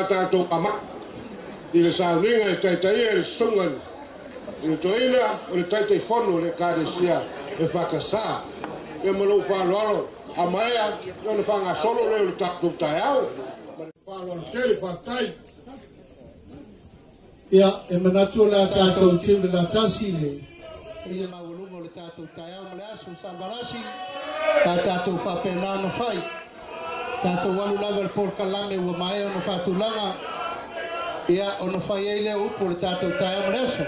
tatou ama i le sauniga e taitaia i le susuga i le toeaina o le Taitaifono o le Ekalesia EFKS. Ia ma lou faaaloalo, a maea ona faagasolo lea o le tatou taeao. Ma le faaaloalo tele, faafetai. Ia, e manatu o le a tatou tiu le latasi le paia maualuga o le tatou taeao ma le aso Salevalasi, a tatou faapena ona fai. Tatou alu lava i le polokalame ua maea ona faatulaga, ia, ona fai ai lea o upu o le tatou taeao ma le aso.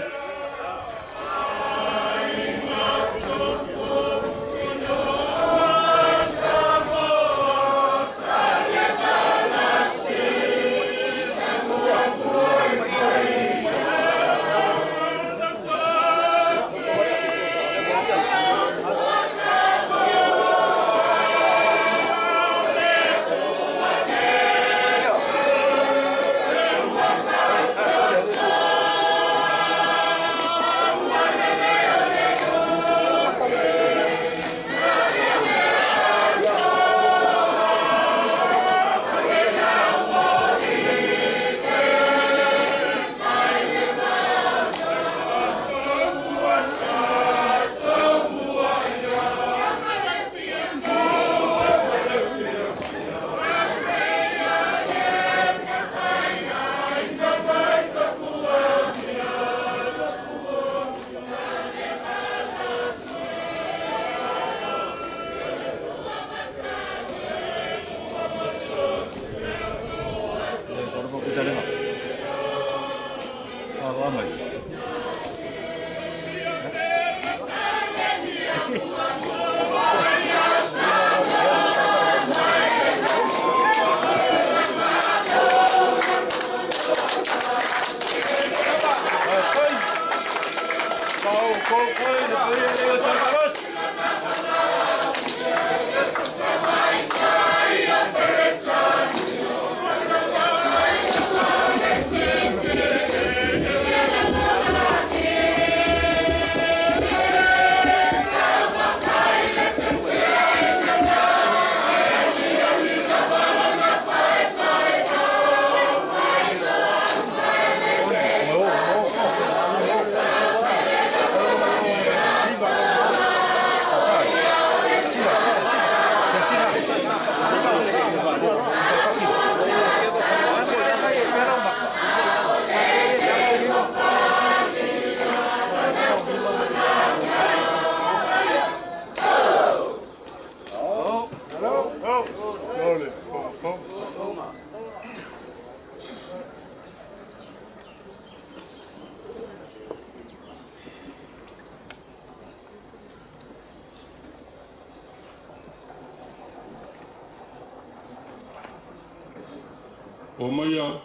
O maia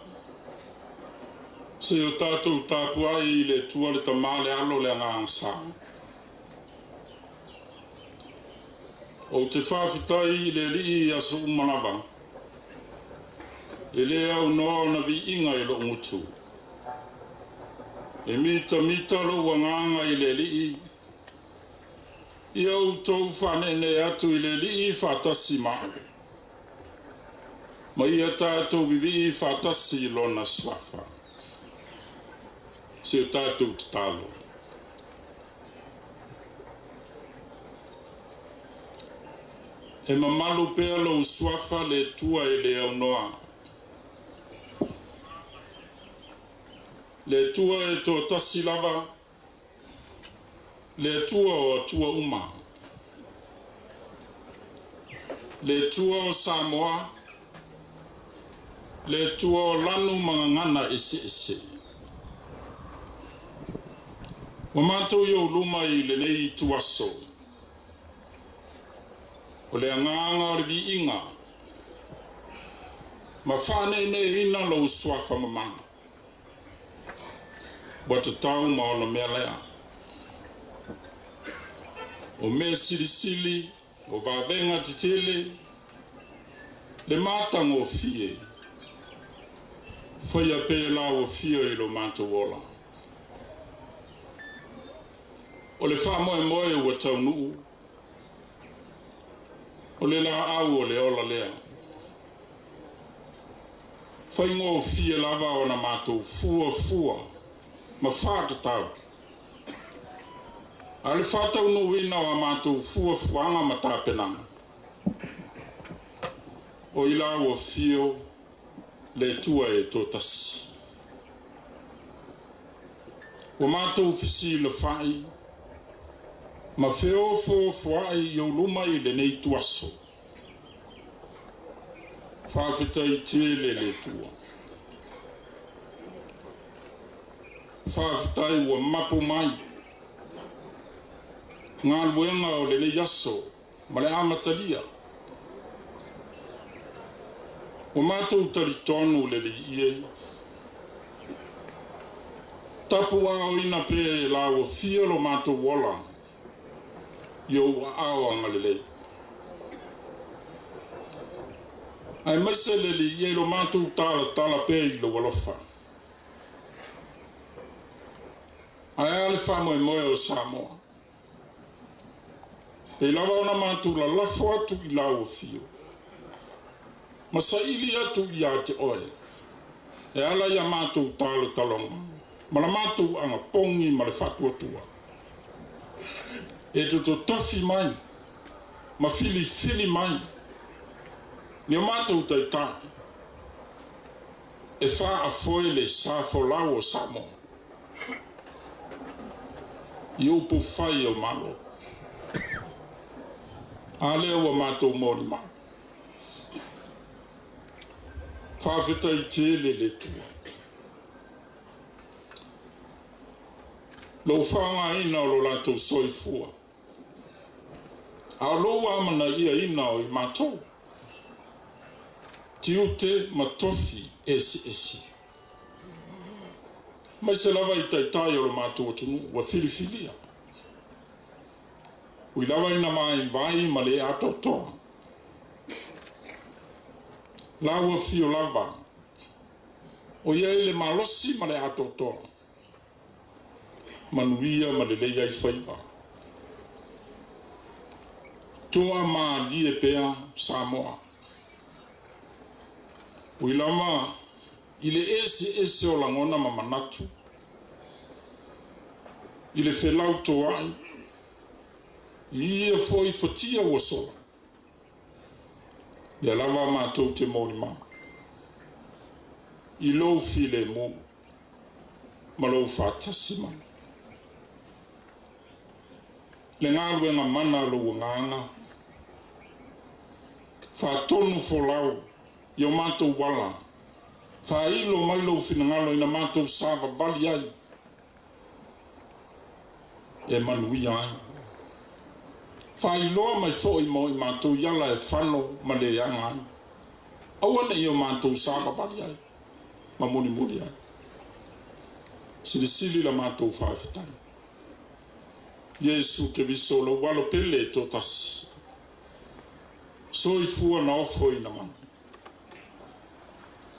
se o tatou tapuai i le Atua le Tama le Alo le Agaga Sa. Ou te faafetai i le Alii i aso uma lava, e le aunoa ona viiga i lou gutu. E mitamita lou agaga i le Alii, ia outou faaneenee atu i le Alii faatasi ma au. Ma ia tatou vivii faatasi i lona suafa. Se o tatou tatalo. E mamalu pea lou suafa le Atua e le aunoa. Le Atua e toatasi lava, le Atua o Atua uma. Le Atua o Samoa, le Atua o lanu ma gagana eseese. Ua matou i ou luma i lenei ituaso, o le agaga o le viiga, ma faaneeneeina lou suafa mamalu. Ua tatau ma ona mea lea. O mea silisili, o vavega tetele, le matagofie, faia pē la ua fia i lo matou ola. O le faamoemoe ua taunuu, o le laau o le ola lea. Faigofie lava ona matou fuafua ma faatatau. A o le faataunuuina o a matou fuafuaga ma tapenaga, o i lau afio le Atua e toatasi. Ua matou fesilafai ma feofoofoai i ou luma i lenei ituaso. Faafetai tele le Atua. Faafetai ua mapu mai galuega o lenei aso ma le amatalia. Ua matou talitonu le Alii e. Tapuaaoina pea e lau afio lo matou ola i ou aao agalelei. Aemaise le Alii e lo matou talatala pea i lou alofa. Ae a le faamoemoe o Samoa. Pei lava ona matou lalafo atu i lau afio ma saili atu ia te oe e ala i a matou talotaloga ma la matou agapogi ma le faatuatua. E te totofi mai ma filifili mai ni o matou taitai e faafoe le sa folau o Samoa i upu fai o Malo. A lea ua matou molimau. Faafetai tele le Atua. Lou faaaogaina o lo latou soifua. A o lou amanaiaina o i matou. Tiute ma tofi eseese. Aemaise lava i taitai o lo matou atunuu ua filifilia. Ui lava ina vaivai ma le atoatoa. Lau afio lava, o i ai le malosi ma le atoatoa. Manuia ma lelei ai faiva. Toa malie pea Samoa. Ui lava i le eseese o lagona ma manatu, i le felautoai, i ia foi fatia ua sola. Lea lava matou te molimau i lou filemu ma lou faatasi mai. Le galuega mana a lou agaga, faatonu folau i o matou ala, faailo mai lou finagalo ina matou savavali ai e manuia ai. Faailoa mai foi mo i matou i ala e fano ma leaga ai. Aua ne i o matou savavali ai ma mulimuli ai. Silisili la matou faafetai. Iesu Keriso lou alo pele e toatasi. Soifua na ofoina mai.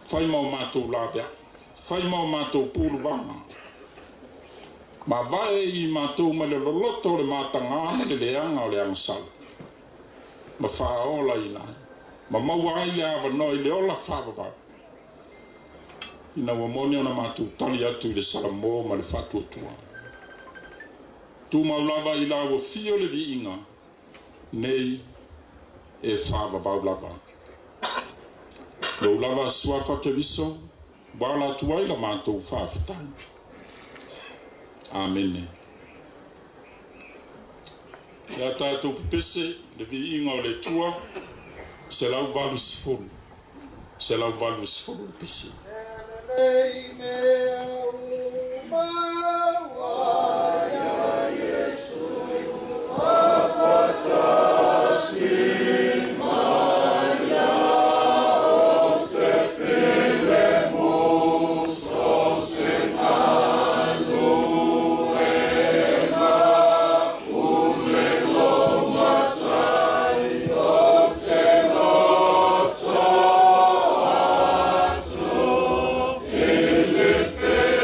Fai ma o matou laveai. Fai ma o matou puluvaga. Mavae i matou mai le loloto o le matagā ma le leaga o le agasala. Ma faaolaina ai. Ma maua ai le avanoa i le ola faavavau. Ina ua moni ona matou tali atu i le salamo ma le faatuatua. Tumau lava i lau afio le viiga nei e faavavau lava. Lou lava suafa Keriso, ua ala atu ai la matou faafetai. Amene. Ia tatou pepese le viiga o le Atua, 180, 180 le pese. Lelei mea uma ua ia Iesu afatasi mai ia o te filemu so se galuega pule lou matai o te loto atu filifili.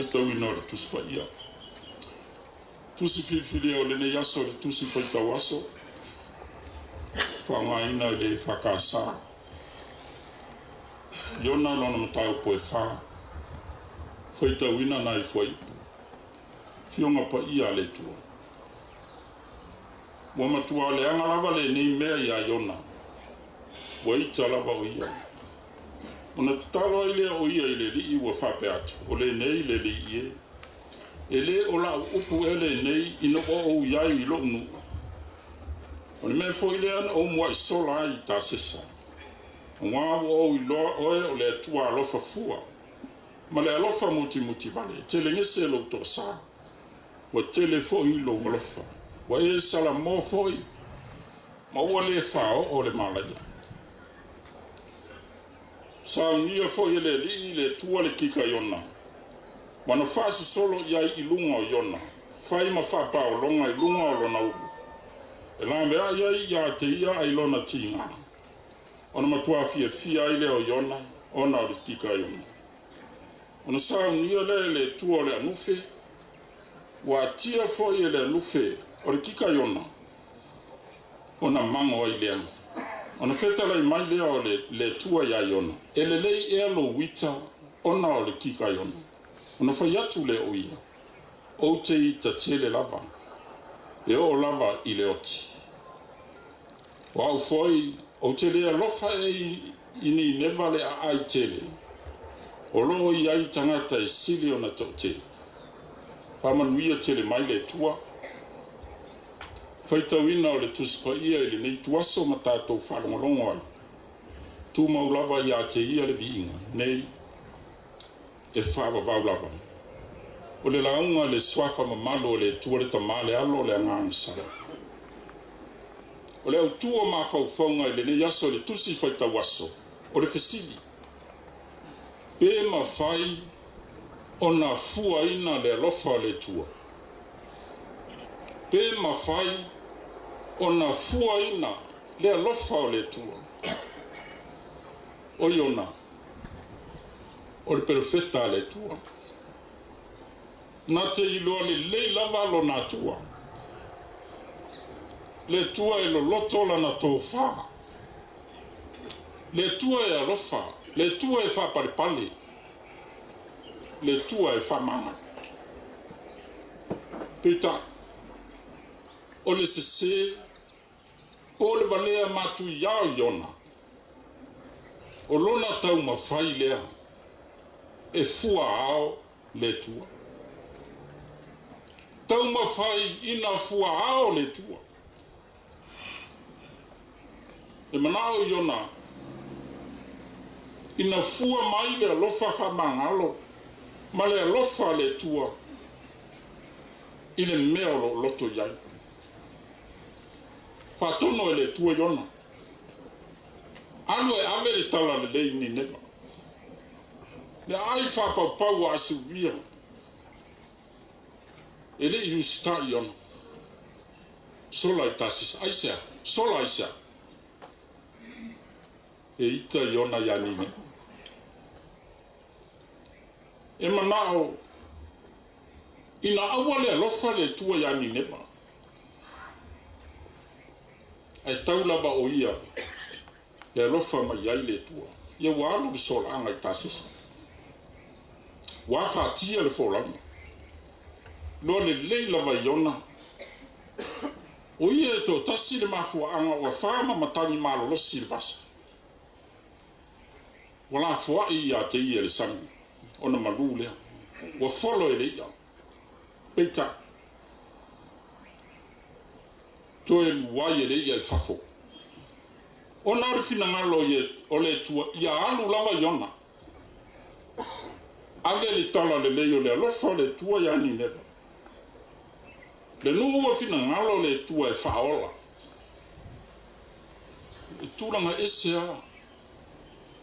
Faitauina o le Tusi Paia. Tusi filifilia o lenei aso le Tusi Faitau Aso, faaaogaina i le EFKS. Iona lona mataupu e 4, faitauina nai fuaiupu. Afioga Paia a le Atua. Ua matua leaga lava lenei mea iā Iona, ua ita lava o ia. Ona tatalo ai lea o ia i le Alii ua faapea atu, O lenei le Alii e. E lē o la'u upu ea lenei ina ua ou i ai i lo'u nuu. O le mea foi lea na ou mua'i sola ai i Tasesa. Auā ua ou iloa oe o le Atua alofa fua, ma le alofa mutimuti vale, e telegese lou toasā. Ua tele foi lou alofa. Ua e salamo foi, ma ua lē fāo'o le malaia. Saunia foi e le Alii le Atua le kika Iona, ma na faasosolo i ai i luga o Iona, fai ma faapaologa i luga o lona ulu, e laveai ai iā te ia ai lona tigā. Ona matuā fiafia ai lea o Iona ona o le kika Iona. Ona saunia lea e le Atua o le anufe, ua atia foi e le anufe o le kika Iona, ona mago ai lea. Ona fetalai mai lea o le Atua iā Iona, E lelei ea lou ita ona o le kika Iona? Ona fai atu lea o ia, Ou te ita tele lava, e oo lava i le oti. O au foi, ou te le alofa ea i Nineva le aai tele, o lo o i ai tagata e sili ona toatele. Faamanuia tele mai le Atua. Faitauina o le Tusi Paia i lenei ituaso ma tatou faalogologo ai. Tumau lava iā te ia le viiga nei e faavavau lava. O le lauga i le Suafa mamalu o le Atua le Tama le Alo le Agaga Sala. O le autū o mafaufauga i lenei aso i le Tusi Faitau Aso, o le fesili, Pe mafai ona fuaina le alofa o le Atua? Pe mafai ona fuaina le alofa o le Atua? O Iona, o le perofeta a le Atua. Na te iloa lelei lava lona Atua. Le Atua e loloto lana tofā. Le Atua e alofa, le Atua e faapalepale, le Atua e faamagalo. Peitai, o le sesē po o le valea matuiā o Iona, o lona taumafai lea e fua ao le Atua. Taumafai ina fua ao le Atua. E manao Iona ina fua mai le alofa faamagalo ma le alofa a le Atua i le mea o lo o loto i ai. Faatonu e le Atua Iona, Alu e ave le tala lelei i Nineva, le aai faapaupau ua Asuria, e le i usitai Iona. Sola i Tasisa, aisea? Sola aisea? E ita Iona iā Nineva. E manao ina aua le alofa le Atua iā Nineva. Ae tau lava o ia le alofa mai ai le Atua. Ia ua alu le solaaga i Tasisa. Ua afatia le folauga. Loa lelei lava Iona. O ia e toatasi le mafuaaga ua fa ma matagi malolosi le vasa. Ua lafoai ia te ia le sami, ona malū lea. Ua folo e le i'a. Peitai, toe luai e le i'a i fafo. Ona o le finagalo o le Atua ia alu lava Iona. Ave le tala lelei o le alofa o le Atua iā Nineva. Le nuu ua finagalo le Atua e faaola. E tulaga ese a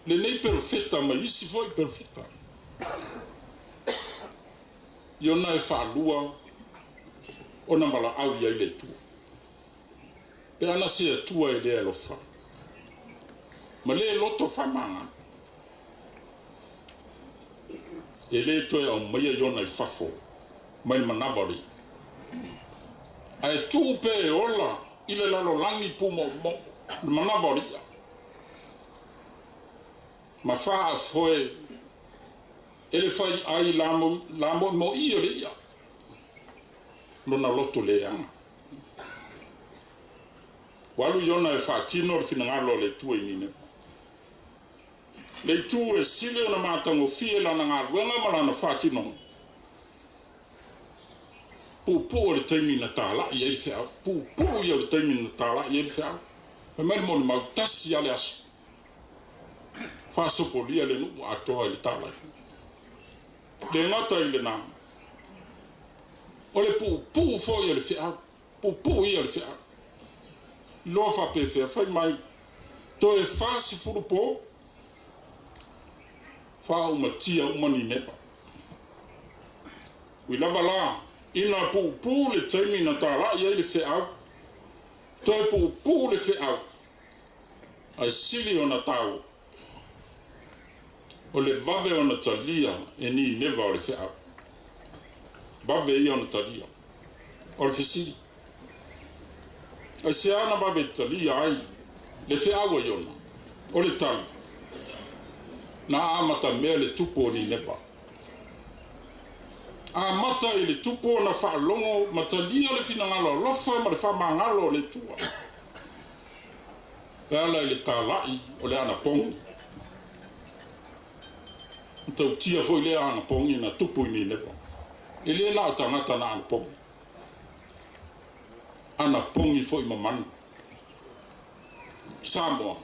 lenei perofeta ma isi foi perofeta. Iona e faalua ona valaau i ai le Atua. Pe ana se Atua e le alofa ma le loto faamagalo. E lē toe aumaia Iona i fafo mai le manava o le i'a. Ae tuu pea e ola i le lalolagi pumoomoo le manava o le i'a. Ma faafoe e le faiai lamoimo'i o le i'a lona loto leaga. Ua alu Iona e faatino le finagalo o le Atua i Nineva. Le itu e sili ona matagofie lana galuega ma lana faatinoga. Puupuu o le taimi na tala'i ai le feau. Puupuu ia o le taimi na tala'i ai le feau. Fai mai le molimau, tasi lava le aso. Faasopolia le nuu atoa i le talai. Le gata i lena, o le puupuu foi o le feau. Puupuu ia o le feau. Iloa faapefea, fai mai, toe 40 po, faaumatia uma Nineva. Ui lava la, ina puupuu le taimi na tala'i ai le feau, toe puupuu le feau, ae sili ona taua, o le vave ona talia e Nineva o le feau. Vave ia ona talia. O le fesili, aisea na vave talia ai le feau a Iona? O le tali, na amatamea le tupu o Nineva. Amata i le tupu ona faalogo ma talia le finagalo alofa ma le faamagalo o le Atua e ala i le tala'i o le anapogi. Matautia foi lea anapogi na tupu i Nineva. E lē na o tagata na anapogi. Anapogi foi ma manu. Samoa,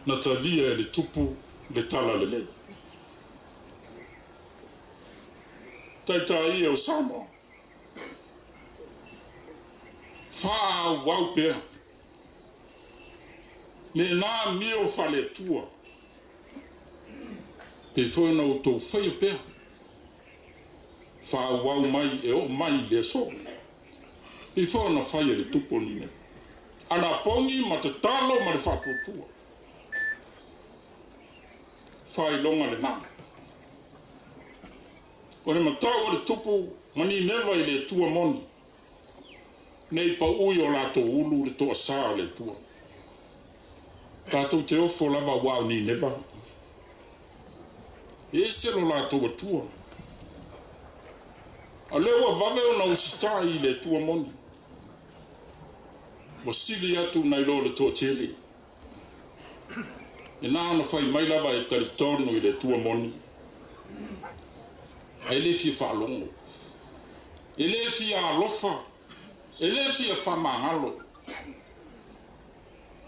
na talia e le tupu le tala lelei. Taitai e o Samoa, faaauau pea lenā amio faale-Atua pei foi ona outou faia pea. Faaauau mai e oo mai i le aso, pei foi ona fai e le tupu o Nineva. Anapogi ma tatalo ma le faatuatua. Faailoga lenā. O le matau a le tupu ma Nineva i le Atua moni, ne i paui i o latou ulu le toasā o le Atua. Tatou te ofo lava aua o Nineva. E ese lo latou Atua. A lea ua vave ona usitai i le Atua moni. Ua sili atu nai lo le toatele. E na ona fai mai lava e talitonu i le Atua moni. Ae le fia faalogo. E le fia alofa. E le fia faamagalo.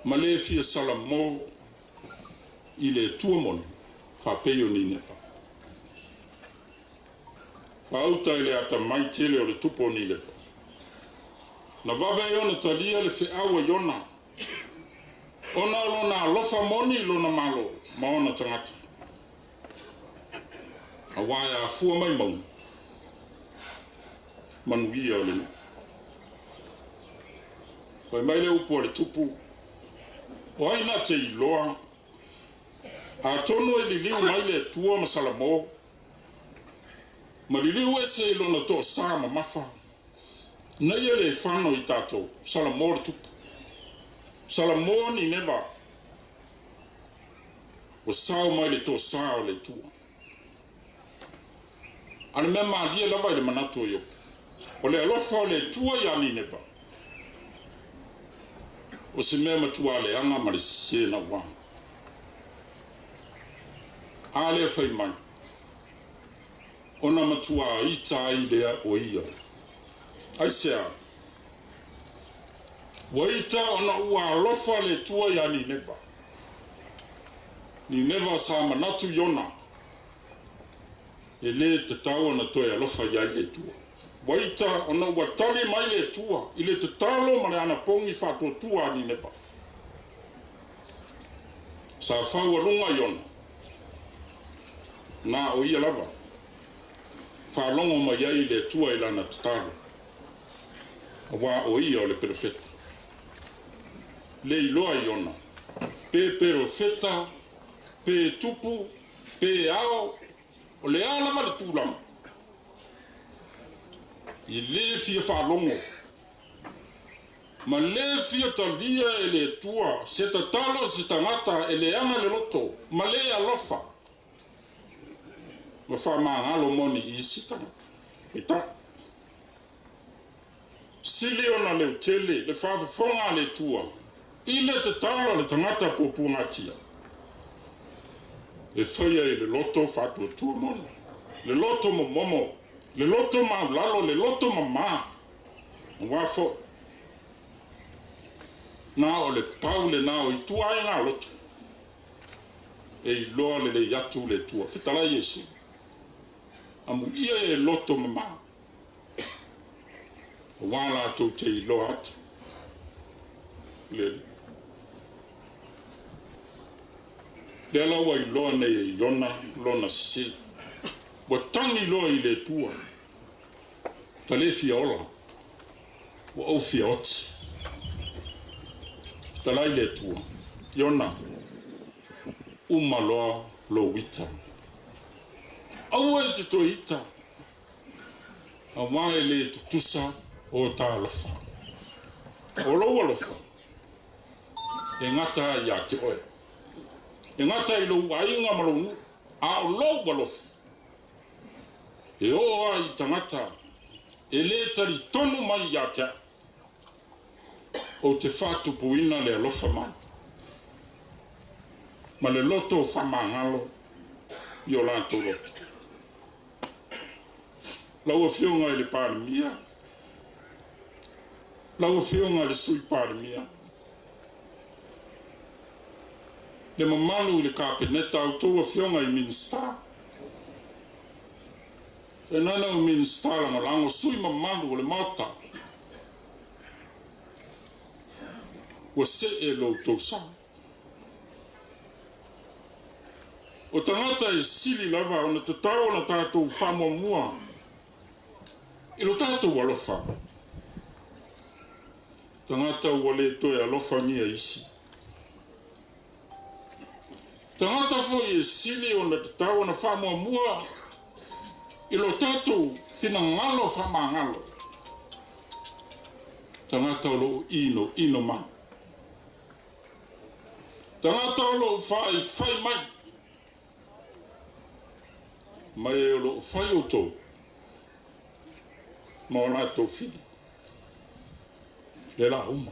Ma le fia salamo i le Atua moni faapei o Nineva. Faauta i le atamai tele o le tupu o Nineva. Na vave ai ona talia le feau a Iona, ona o lona alofa moni i lona Malo ma ona tagata. Auā e afua mai mauga, manuia o le nuu. Fai mai le upu a le tupu, O ai na te iloa, atonu e liliu mai le Atua ma Salamo, ma liliu ese i lona toasā mamafa, na ia lē fano i tatou. Salamo le tupu. Salamo Nineva. Ua sao mai le toasā o le Atua. A o le mea malie lava i le manatu o Iopo, o le alofa o le Atua iā Nineva, o se mea matuā leaga ma le sesē nauā. A lea fai mai, ona matuā ita ai lea o ia. Aisea? Ua ita ona ua alofa le Atua iā Nineva. Nineva sa manatu Iona, e lē tatau ona toe alofa i ai le Atua. Ua ita ona ua tali mai le Atua i le tatalo ma le anapogi faatuatua a Nineva. Sa faualuga Iona, na o ia lava, faalogo mai ai le Atua i lana tatalo, auā o ia o le perofeta. Le iloa Iona, pe perofeta, pe tupu, Pe ao, o le a lava le tulaga, i lē fia faalogo ma lē fia talia e le Atua se tatalo se tagata e leaga le loto ma lē alofa ma faamagalo moni i isi tagata. Peitai, sili ona leutele le faafofoga a le Atua i le tatalo a le tagata puapuagatia e faia i le loto faatuatua moni, le loto momomo, le loto maulalo, le loto mamā, auā foi na o le pau lenā o ituaiga loto e iloa lelei atu le Atua. Fetalai Iesu, amuia e loto mamā, auā latou te iloa atu le lea la ua iloa nei e Iona lona sesē, ua tagi loa i le Atua, ta lē fia ola, ua ou fia oti. Fetalai le Atua, Iona, uma loa lou ita, aua e te toe ita, auā e lē tutusa o ta alofa. O lou alofa e gata ai iā te oe, e gata i lou aiga ma lou nuu, a o lou alofa e oo ai i tagata e lē talitonu mai iā te au. Ou te faatupuina le alofa mai ma le loto faamagalo i o latou loto. Lau Afioga i le Palemia, lau Afioga i le Sui Palemia, le mamalu i le Kapeneta, a outou afioga i Minisita, tainane o Minisita Lagolago, sui mamalu o le Maota, ua see lo outou sa. O tagata e sili lava ona tatau ona tatou faamuamua i lo tatou alofa, tagata ua lē toe alofagia isi. Tagata foi e sili ona tatau ona faamuamua i lo tatou finagalo faamagalo, tagata o loo inoino mai, tagata o loo faifai mai, ma e o loo fai outou ma o latou fili le la uma.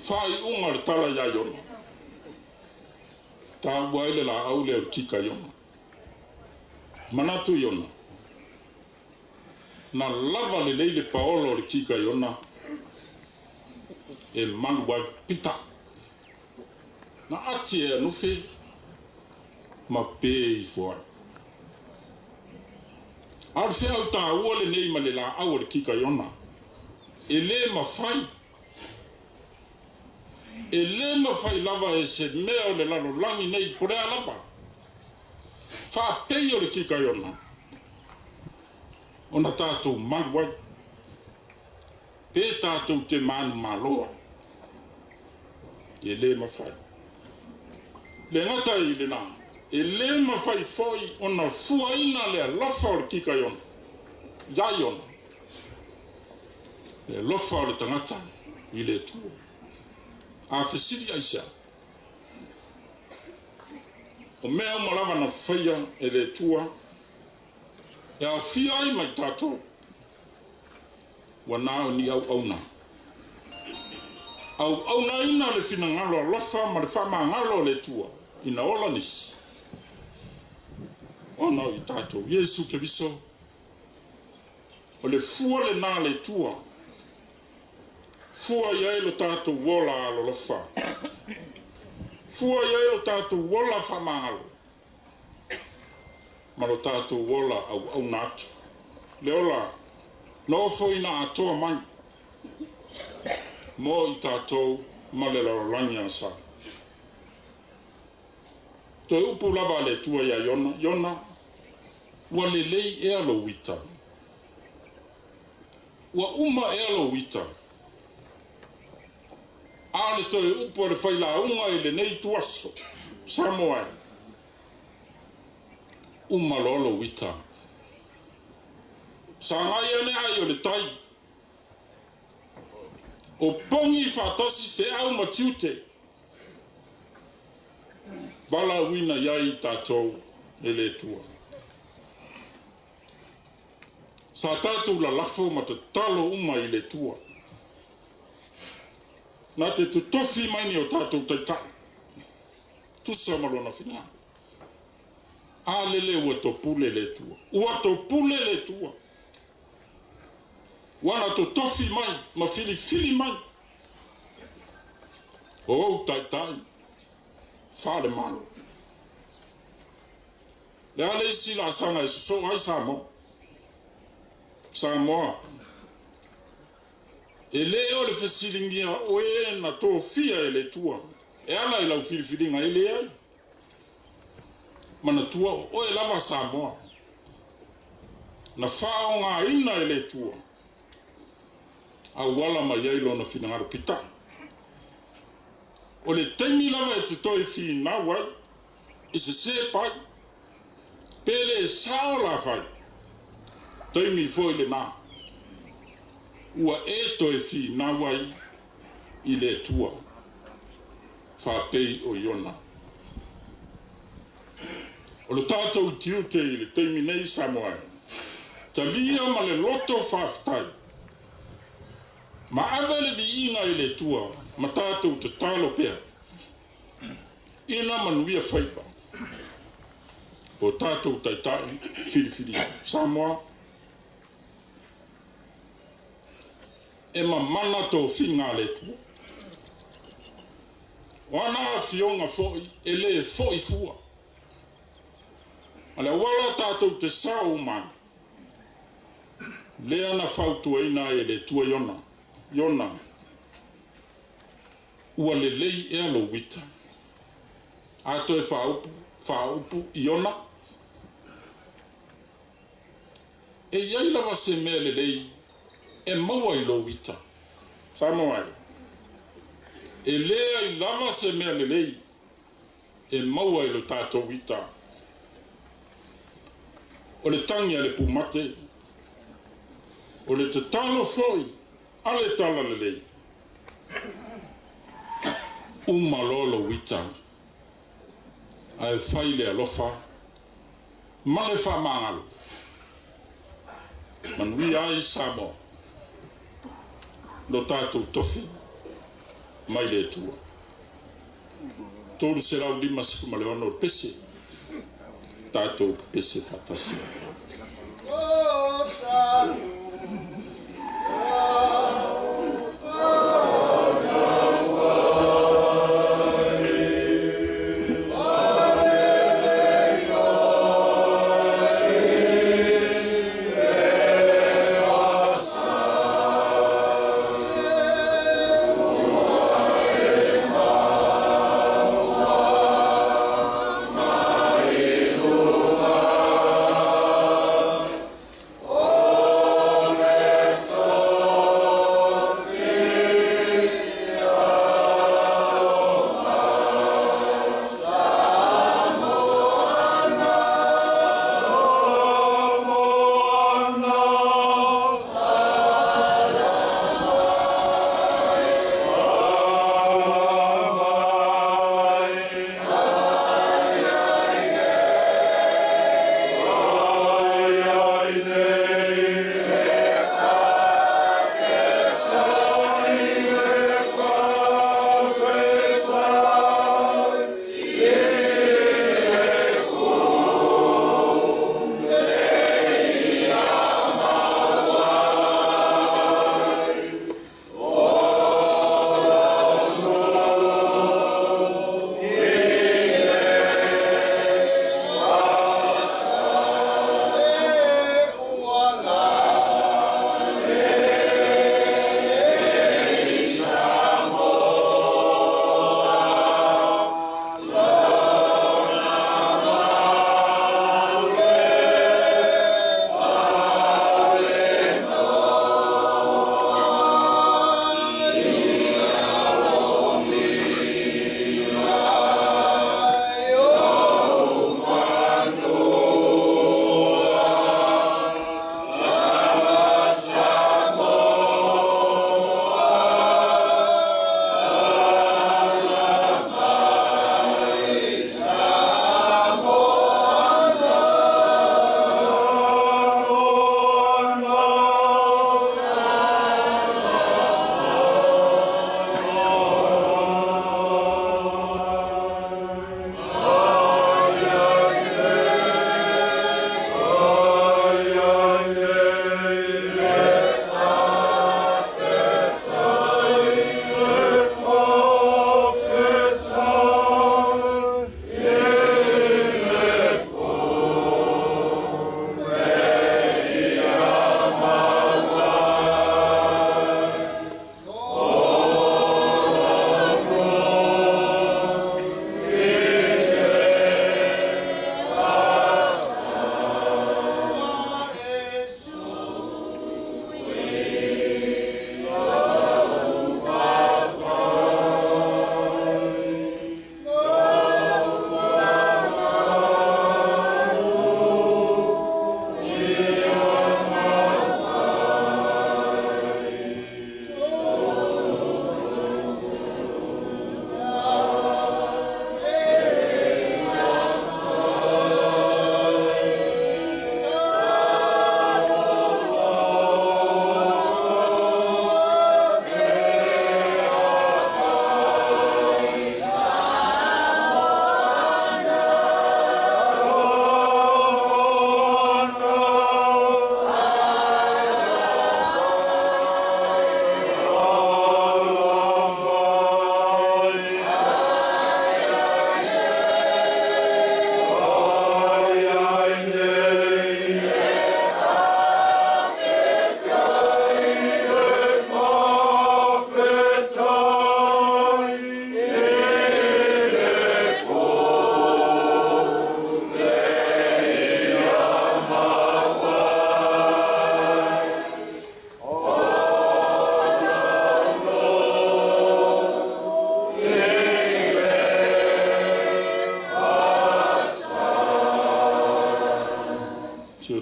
Faaiuga o le tala iā Iona, taua ai le laau lea o le kika Iona. Manatu Iona, na lava lelei le paolo o le kika Iona e malu ai, peitai, na ati e anufe ma pe ifo ai. A o le feau taua lenei ma le laau o le kika Iona, e lē mafai, e lē mafai lava e se mea o le lalolagi nei po o le a lava faapei o le kika Iona ona tatou malu ai pe tatou te manumalo ai. E lē mafai. Le gata i lenā, e lē mafai foi ona fuaina le alofa o le kika Iona iā Iona, le alofa o le tagata i le Atua. A fesili aisea? O mea uma lava na faia e le Atua e aofia ai ma i tatou, ua na o ni auauna. Auaunaina le finagalo alofa ma le faamagalo o le Atua ina ola nisi ona o i tatou. Iesu Keriso, o le fua lenā a le Atua, fua i ai lo tatou ola alolofa, fua i ai lo tatou ola faamagalo ma lo tatou ola auauna atu, le ola na ofoina atoa mai mo i tatou ma le lalolagi agasala. Toe upu lava a le Atua iā Iona, Iona, ua lelei ea lou ita? Ua uma ea lou ita? A o le toe upu a le failauga i lenei ituaso, Samoa e, uma loa lou ita. Sagai ane ai o le tai. O pogi faatasi feau ma tiute. Valaauina i ai tatou e le Atua. Sa tatou lalafo ma tatalo uma i le Atua. Na te totofi mai ni o tatou taitai. Tusa ma lona finagalo. A lele ua topule le Atua. Ua topule le Atua. Ua na totofi mai ma filifili mai. O ou taitai faalemalo. Le a le isi laasaga e sosoo ai Samoa. Samoa. E lē o le fesiligia o e na tofia e le Atua e ala i lau filifiliga e leai. Manatua o oe lava Samoa. Na faaaogāina e le Atua. Auala mai ai lona finagalo pitaʻi. O le taimi lava e te toe finau ai i sesē pai. Pe lē sao la fai. Taimi foʻi lenā. Ua e toe finau ai i le Atua. Faapei o Iona. O le tatou tiute i le taimi nei Samoa e. Talia ma le loto faafetai. Ma ave le viiga i le Atua ma tatou tatalo pea. Ina manuia faiva. O tatou taitai filifilia. Samoa. E mamana tofiga a le Atua. O ana afioga foʻi e lē foʻi fua. Ma le auala tatou te sao uma ai. Lea na fautuaina ai e le Atua Iona. Iona. Ua lelei ea lou ita. A toe faaupu, faaupu Iona. E i ai lava se mea lelei e maua i lou ita. Samoa e. E leai lava se mea lelei e maua i lo tatou ita. O le tagi a le pumate. O le tatalo foʻi a le talalelei. Uma loa lou ita. Ae fai le alofa ma le faamagalo. Manuia ai Samoa. Lo tatou tofi mai le Atua. 356 o le pese. Tatou pese faatasi.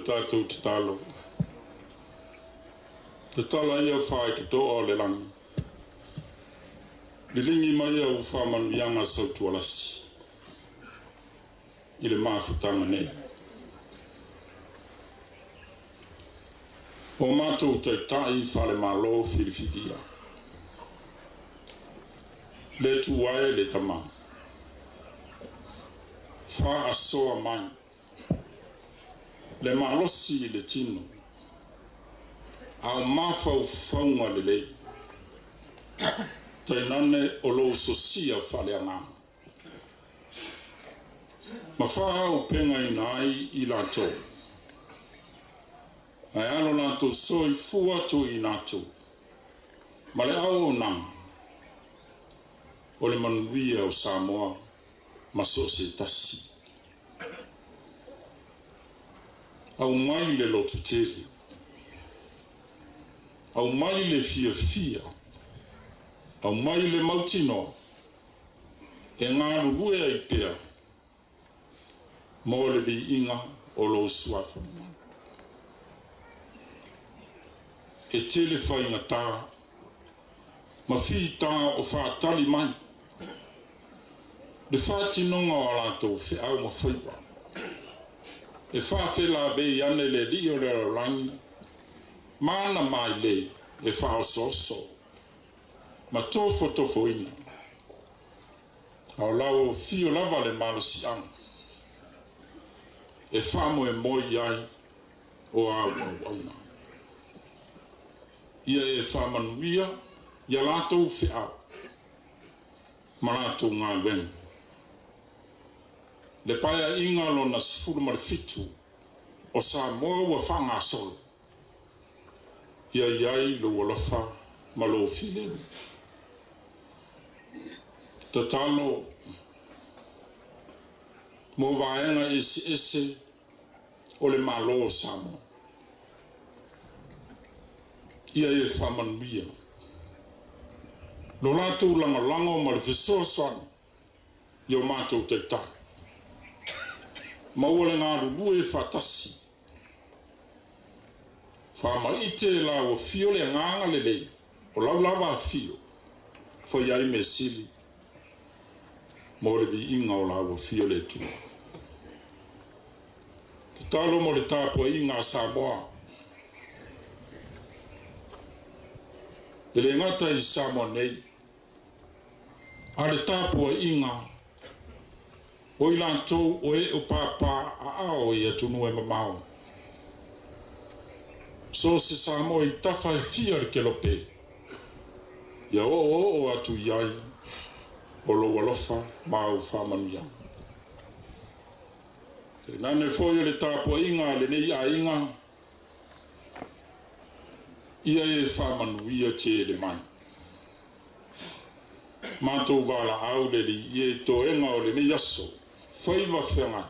Tatou tatalo. Tatala ia whae o le langi. Lilingi mai au whaamanuiaga sautualasi i le mafutaga nei. O matou taita'i falemālō filifilia. Le tuae le tamā. Fa'asoa mai. Le malosi i le tino. A o mafaufauga lelei. Tainane o lou sosia faaleagaga. Ma faaaupegaina ai i latou. Ae alo latou soifua tuuina atu. Ma le auaunaga o le manuia o Samoa ma so o se tasi. Aumai le lototele. Aumai le fiafia. Aumai le mautinoa. E galulue ai pea mo le viiga o lou suafa. E tele faigata ma fitā o faatali mai. Le faatinoga o a latou feau ma faiva. E faafelavei ane le alii o le lalolagi ma ana mailei e faaosooso ma tofotofoina. A o lau afio lava le malosiaga e faamoemoe i ai o au auauna. Ia e faamanuia ia latou feau ma latou galuega. Le Paeaiga lona 17 o Samoa ua faagasolo, ia i ai lou alofa ma lou filemu. Tatalo mo vaega eseese o le Malo o Samoa. Ia e faamanuia lo latou lagolago ma le fesoasoani i o matou taitai. Maua le galulue faatasi. Faamaite e lau afio le agaga lelei o lau lava afio, fai ai mea sili mo le viiga o lau afio le Atua. Tatalo mo le tapuaiga a Samoa. E le gata i Samoa nei, a le tapuaiga o i latou o ee o pāpā aao i atunuu e mamao. So o se Samoa i tafa e fia le kelope, ia oooo atu i ai o lou alofa ma au faamanuiaga. Tainane foi o le tapuaiga a lenei aiga, ia e faamanuia tele mai. Matou valaau le Alii ia i toega o lenei aso, faiva feagai,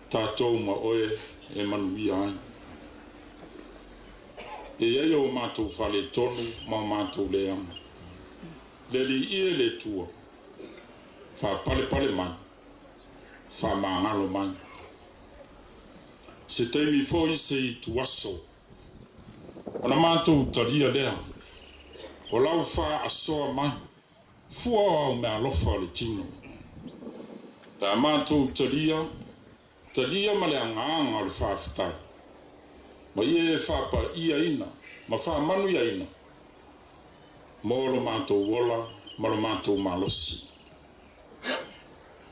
tatou ma oe e manuia ai. E i ai o matou faaletonu ma o matou leaga. Le Alii e le Atua, faapalepale mai, faamagalo mai. Se taimi foi se ituaso, ona matou talia lea, o lau faasoa mai, fua o au meaalofa o le tino. Pe a matou talia, talia ma le agaga o le faafetai, ma ia e faapaiaina ma faamanuiaina mo lo matou ola ma lo matou malosi.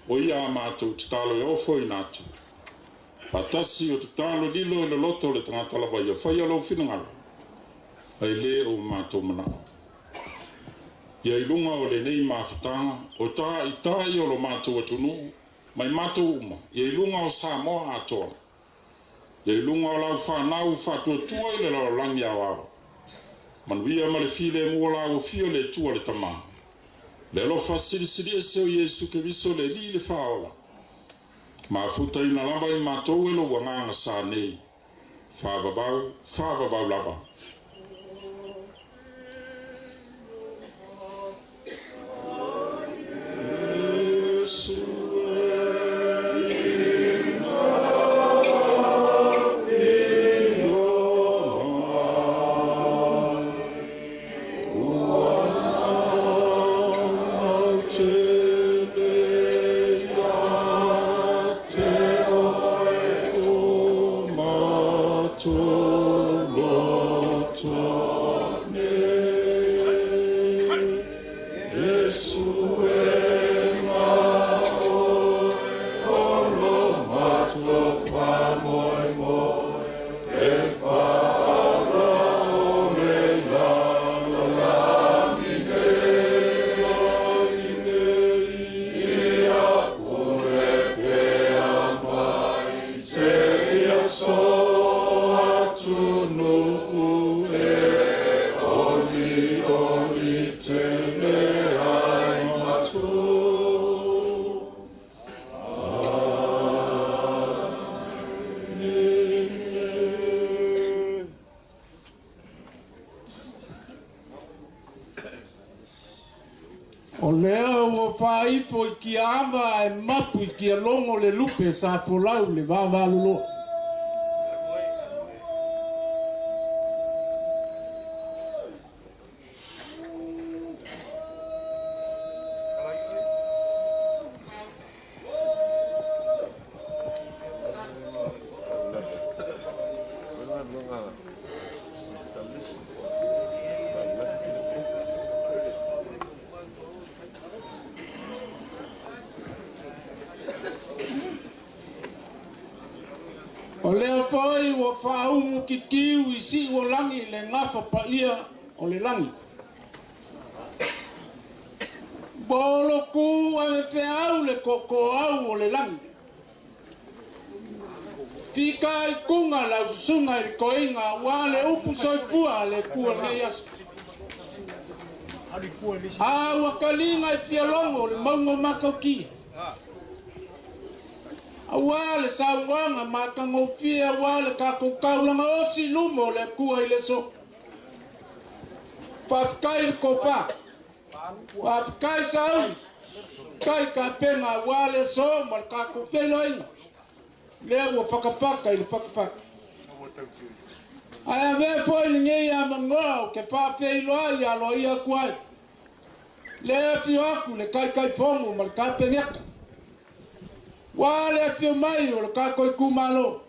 O ia a matou tatalo e ofoina atu, faatasi o tatalo lilo i le loto o le tagata lava ia faia lou finagalo, ae le o matou manao. Ia i luga o lenei mafutaga, o taitai o lo matou atunuu, mai matou uma, ia i luga o Samoa atoa, ia i luga o lau fanau faatuatua i le lalolagi aoao. Manuia ma le filemu o lau afio le Atua le Tama. Le alofa silisili ese o Iesu Keriso le Alii le Faaola. Mafutaina lava i matou e lou agaga sa nei. Faavavau, faavavau lava. Iesu e. lea ua faaifo i kiaava ae mapu i kialogo le lupe sa folau le vavaluloa. O lea foi ua faaumu kikiu i siu o lagi le gafa paia o le lagi. Bolokū ave feau le kokoau o le lagi. Fika i kuga lau susuga i le koiga auā le upu soifua a le Atua lenei aso. A ua kaliga i fialogo o le mauga o Makaukia. Auā le saunoaga matagofie auā le tatou taulaga osi i luma o le Atua i le aso. Faafetai le tofa. Faafetai sauli. Faafetai tapena auā le aso ma le tatou feiloaiga. Lea ua fakafaka i le fatafata. Ae avea foi lenei avanoa ou te faafeiloai aloaia atu ai. Le afio atu le Taitaifono ma le Kapeneta. Ua le afio mai o le tatou itumalo.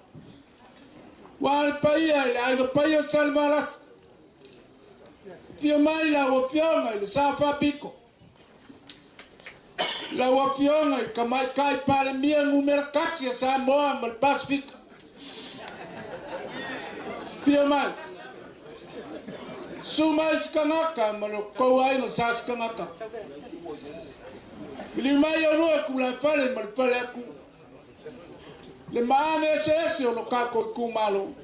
Ua le paia i le aiga paia o Salevalasi. Afio mai lau afioga i le Sa Faapito. Lau afioga i le Tamaitai Palemia numera 1 a Samoa ma le Pasifika. Afio mai. Susu mai Sikanaka ma lo tou aiga sa Sikanaka. Filiu mai olua i Tulafale ma le Faleatua. Le maame eseese o lo tatou itumalo.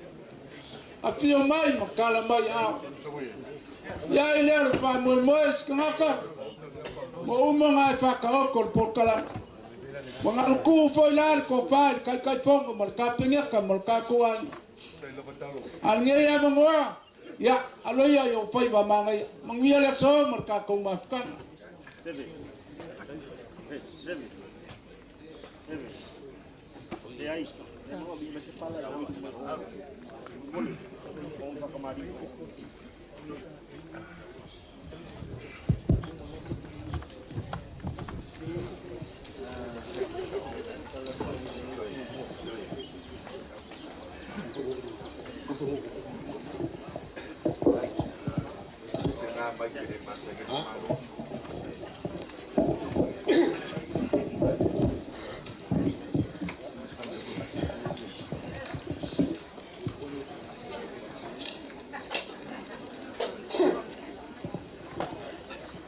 Afio mai ma tala mai aao. Ia ai lea o le faamoemoe Sikanaka ma uma ona e faataoto le polokalame. Ua galukū foi la le tofa i le Taitaifono ma le Kapeneta ma le tatou aiga. A o lenei avanoa, ia, alo ia i ou faiva manaia. Manuia le aso ma le tatou mafutaga.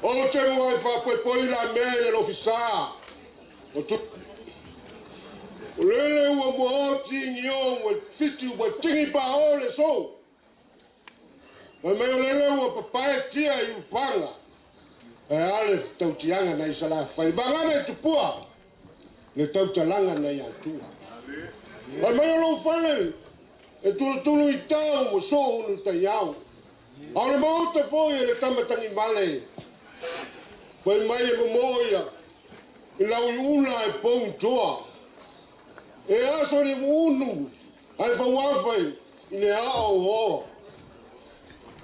Ou te muai faapoipoi la mea i le lofisa o tu. O lele ua muaoti ni o ua fiti ua tigi pa o le sou. Fai mai o lele ua papae tia i upaga. E a le tautiaga nai Salafai. Vagana i tupua le tautalaga nai Atua. Fai mai o lou fale e tulutulu i tau ua soo unu taiao. A o le maota foi e le tamatagivale. Fai mai e momo ia i lau iula e pou toa. E aso ni unu ae fauafai i le ao o.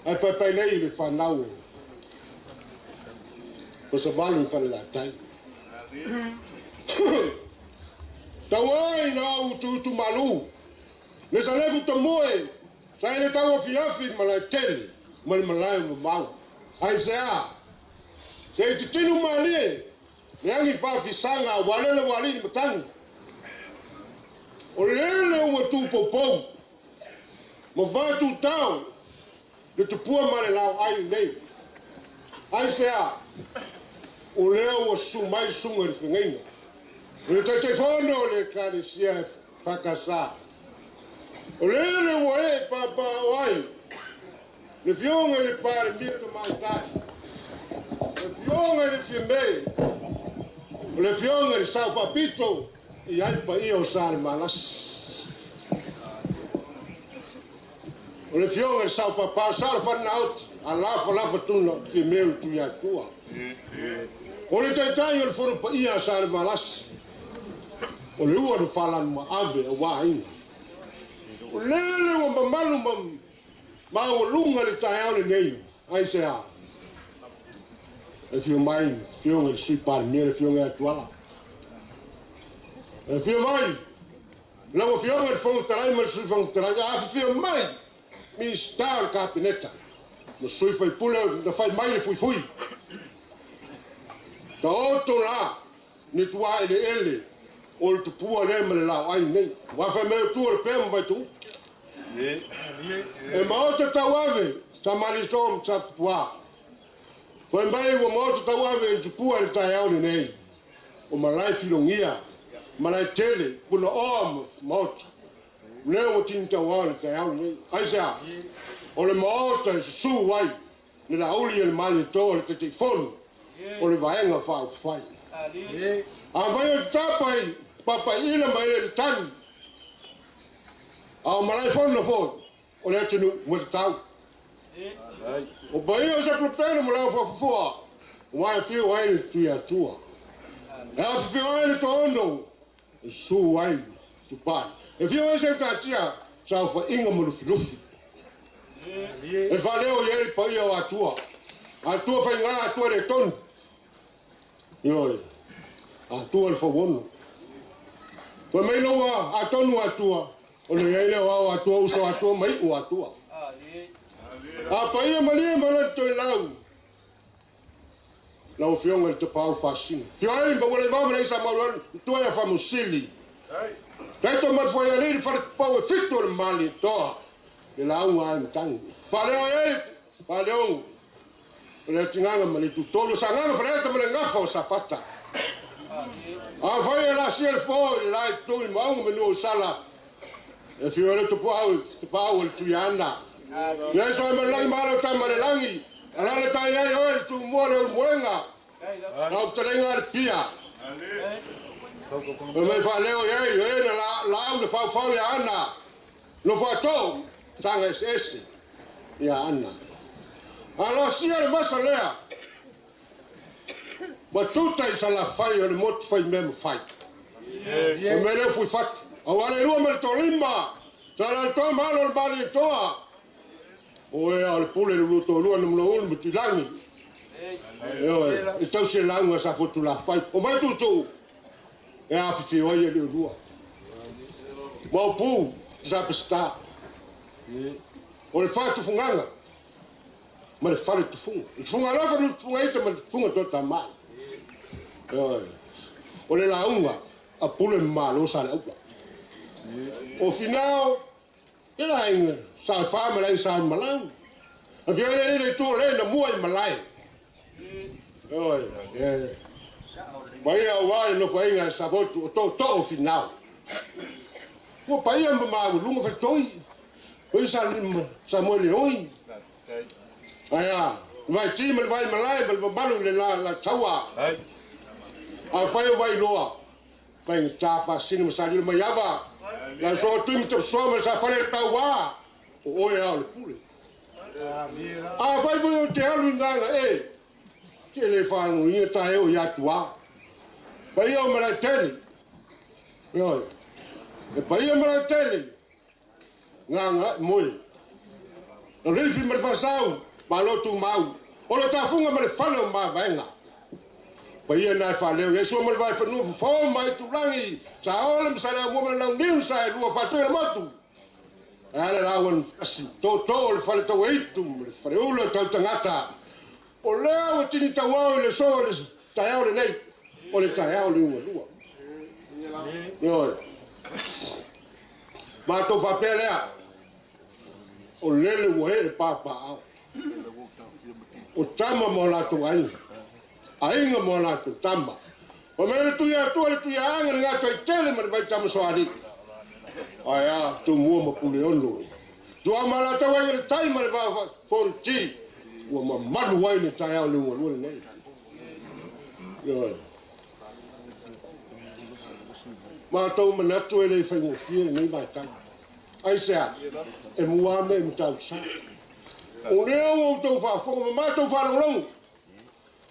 Ae paepae nei le fanau e. O sa valu i fale latai. Tau ai na au utuutu malu. Le salefu tamoe. Sa ele tau afiafi ma lae tele. Ma le malae o mamau. Ai se a. Se i titinu malie. Le agi faafisaga ua lele ua alii matagi. O lele ua tupoupou. Ma vatutao. Le tupua ma le laoai nei. Ai se a. O lea ua susu mai susuga i le fegaiga. O le Taitaifono o le Ekalesia e Fakasa. O lele ua e papaao ai le Afioga i le Palemia Tamaitai, le Afioga i le Fiame, o le Afioga i le Sao Faapito i ai paia o Salemalasi. O le Afioga i le Sao Papa, o Sao le Fanaoti, a lafalafa tuna Fiame o le Tuiatua. O le taitai o le fono paia a Salevalasi, o le ua na falanu maave auā aiga. O lele ua mamalu ma maualuga le taeao lenei, aisea? E afio mai le Afioga i le Sui Palemia, le Afioga ia Tuala. E afio mai lau Afioga i le Fofoga Fetalai ma le Sui Fofoga Fetalai, a afifio mai Minisita o le Kapeneta ma sui usufono na fai mai le fuifui. Taoto la ni tuaeleele o le tupua lea ma le laoai nei. Ua fai mai o tua o le pea ma Vaituutu. E maota tauave sa maliso ma sa tupua. Fai mai ua maota tauave i le tupua i le taeao lenei. O malae filogia, malae tele, punaoa ma maota. Lea ua tini tauao i le taeao lenei. Aisea? O le maota e susu ai le lauli e le Malietoa le Taitaifono o le Vaega Faaupufai. Afai o te tapa i papaiila ma ele le tanu, a o malaefono foi o le atunuu ua tatau. O paia o Sapulapena ma lau faafofoa, ua afio ai le Tuiatua. E afifio ai le Toaono, e susu ai Tupai. E afio ai Seutatia, saofaiga ma Lufilufi. E faaleo i ai le paia o Atua. Atua faiga, Atua le tonu. Ioe, Atua le fauono. Fai mai loua atonu Atua, ona i ai lea o ao Atua, uso Atua ma iu Atua. A paia malie ma le toelau, lau Afioga i le Tapaau Faasina. Afio ai ma ua le vava le isa mauluani, tua ia Famusili. Taito ma le foaialii le faletupau e fitu o le Malietoa, le lauga ai matagi. Faaleo ai, faaleo o le atigaga ma le itutolu o Sagaga Faleata ma le gafa o Safata. Afai e lasia le fo i le la itu i Maunga ma Nuuausala, e afio ai le Tupuau, Tapaau o le Tuiaana. Ia iso ai ma le lagi ma alo tama le lagi, alalatai ai oe le Tumua le Ulumoega, lau fetalaiga a le Pia. Fai mai faaleo i ai, o e na laau na faufau ia Ana, nofo atou, saga eseese ia Ana. A lasia le vasa lea, ma tuta i Salafai o le motu fai mea mafai. O mea lea fui fatu. Aua le lua ma le tolima, sa la le toa ma alo o le Malietoa. O ea o le pule le lua tolua na manaunu ma Tuilagi. Ioe, e tausi e lauga sa fotu lafai. O mai tuutuu, e afifio ai e le lua. Maopu, sa pesita. O le whaatufungaga ma le fale tufuga. Le tufuga alofa, le tufuga ita ma le tufuga tota mai. Ioe, o le lauga a pule malo sa le aula. O finao, ke la inga sa wha ma lai sa malau. A fia le le tu le na mua i malai. Ioe, e. Mai au ai no whainga sa votu o to to o finao. Ua paia ma mau lunga whatoi. Oi sa sa mo le oi. Aia, vai ti ma vai malai ma mamalu le la la taua. A fai o vai loa. Fai ngi ta fa sinu ma sa mai ava. La so tu mi te so ma sa fale taua. O oe au le pule. A fai voi o te alu nganga e. Te le whāngu ia ta eo i atua. Paia o malai tele. Ioe. E paia malai tele. Nganga moe. Na leifi ma le whasau, ma lotu mau. O le tafunga ma le fale o mavaenga. Paia nai whaleo, Iesu ma le vai whanua fofo mai tulangi. Sa ole ma sa lea mua ma le lau niu sa e lua whātui le motu. Ale lauan asi, tō tō le fale tau eitu, ma le fale ula tau tangata. O lea ua tini tauao i le so le taeao lenei, o le taeao le ugalua. Ioe. Mātou whapea lea, o lele ua e pāpāao. O tama mo lātou aiga. Aiga mo lātou tama. O mea le tuia atua le tuia anga le ngātou i tele ma le vai tama soari. Ai a, tū mua ma pule ono. Tua ma lātou aiga le tai ma le vā fonti. Ua mamalu ai le taeao le ugalua lenei. Ioe. Mātou manatu e le whaingofia lenei vaitau. Aisea, e mua me matausa. O lea ua outou faafofoga ma matou faalogologo,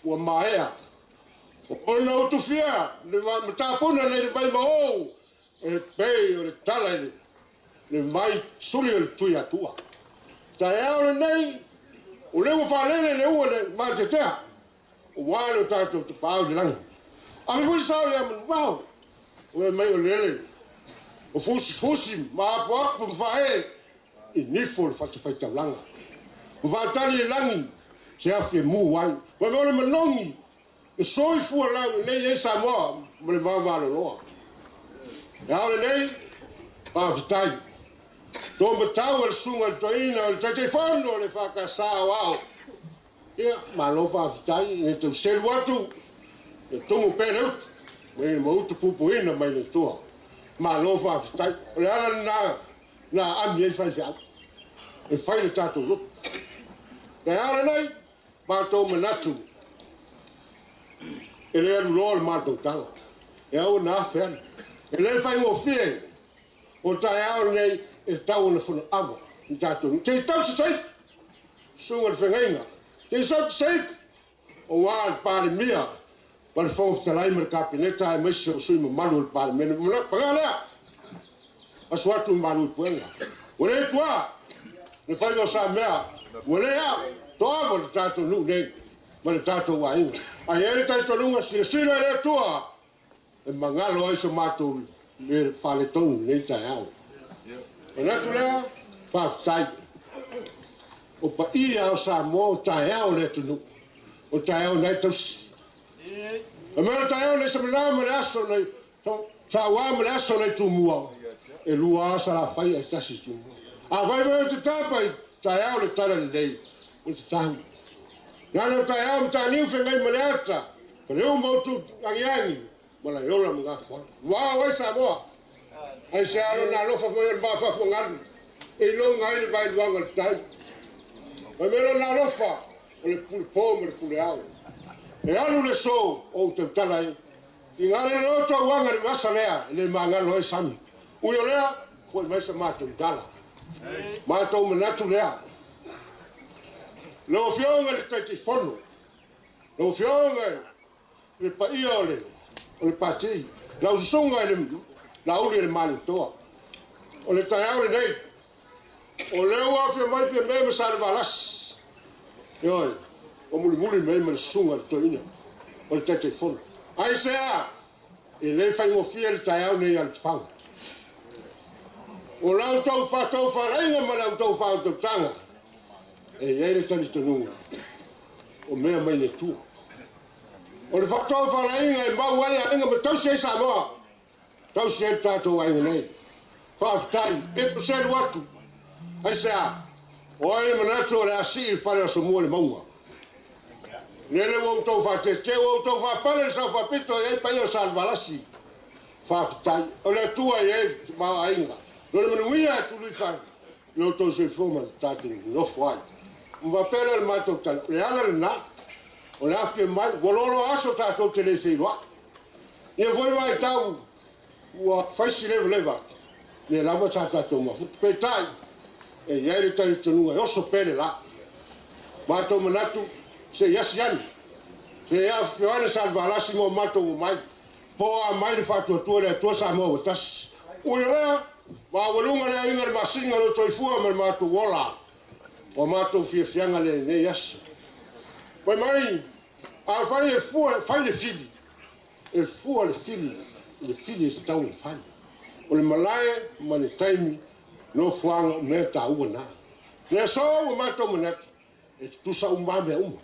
ua maea Ona utufia le matapuna le le vai maou e pei o le tala i le vai suli o le tui atua. Taeao lenei, o le ua faalele le ua le vatetea, ua le o tatou tapaau i le lagi. Ave foi sao ia manuvao, o e mai o lele, o fusifusi ma apoapo ma faaee i nifo o le fatafaitaulaga. Ma faatali i le lagi se afi e mu ai. Ma o le manogi e soifua lau lelei ai Samoa ma le vavaloloa. E ao lenei, faafetai. Tō matau a le susuga i le toeaina o le Taitaifono o le EFKS Aoao. Ia, malo faafetai, e le tau selu atu, ia tumu pea le utu, mai ma utu pupuina mai le Atua. Malo faafetai. O le ala lena na aami ai faifeau e fai le tatou lotu. E ao lenei, matou manatu, e le aluloa le matou tala. E au na afe ana. E le faigofie o taeao lenei e tau ona fono ava i tatou. Te tau se saipu, susuga le fegaiga. Te sau se saipu, o wā le Palemia, ma le Fofoga Fetalai ma le Kapeneta aemaise o sui mamalu o le Palemene. Paga lea, aso atu malu i puega. Ua le tuā, le faiga o sa mea, ua le au, toava le tatou nuu nei, ma le tatou aiga. Ai ai le talitonuga, silasila i le Atua, e magalo ai so matou le faaletonu i lenei taeao. Manatu lea, faafetai. O paia o Samoa o taeao o le atunuu, o taeao nai tausi. E mea o taeao nei samana ma le aso nei, sauā ma le aso nei tumua, e lua salafai ai tasi tumua. A vai vai o te tapa i taeao le tala lelei, o te tahu. Nana o taeao mataniu whengai ma le ata, pa le uma o tu angiangi, ma la iola ma ngā whana. Wā wai Samoa, ai se alo nā lofa moi o le mafafu ngalu, e longa ai le vai luanga le tai. Mai melo nā lofa, o le pule pō ma le pule ao. E alu le so o tautala ai, i ngā le loto uanga le vasa lea, e le mangalo ai sami. Ui o lea, foi mai sa mātou tala. Mātou manatu lea. Lau Afioga i le Taitaifono, lau Afioga i le paia o le pati, lau susuga i le lauli i le Malietoa. O le taeao lenei, o lea ua afio mai Fiame ma Salevalasi. Ioe, o mulimuli mai ma le susuga i le toeaina o le Taitaifono. Aisea, e le faigofie le taeao nei a le tafaga. O lau tau whātau whārainga ma lau tau whātautanga, e iai le talitonuga o mea mai le tua. O le whātau whārainga e mau ai aiga ma tausi ai Samoa, tausi ai le tātou aiga nei. Faafetai, e paselu atu. Aisea, o ai manatu o le asii i whare o Samoa le maunga. Lele ua outou faateteu, ua outou faapale le saofapito i ai paia o Salevalasi. Faafetai, o le Atua i ai ma aiga. No le manuia e tului whare, le outou soifua ma le tātou nofo ai. Mwa pele le mātou tala, le ala le nā, o le afi mai, ua lolo aso tātou te le wheiloa. Ia foi vai tau, ua faisi leva leva, le lava tā tātou mafuta. Peitai, e iai le talitonuga, e oso pele la. Mātou manatu, se iasi ani, se ia whioane Salevalasi mo mātou mai, po a mai le whātuatua le Atua Samoa wa tasi. Ui lea, ma walunga le ainga le masinga le toifua ma le mātou ola, o mātou fiafiaga le nei aso. Pai mai, a fai e fua, fai le fili, e fua le fili e te tau le fai. O le malae ma le taimi, no fuanga mea tā ua nā. Le so ua mātou manatu, e tutusa uma mea uma.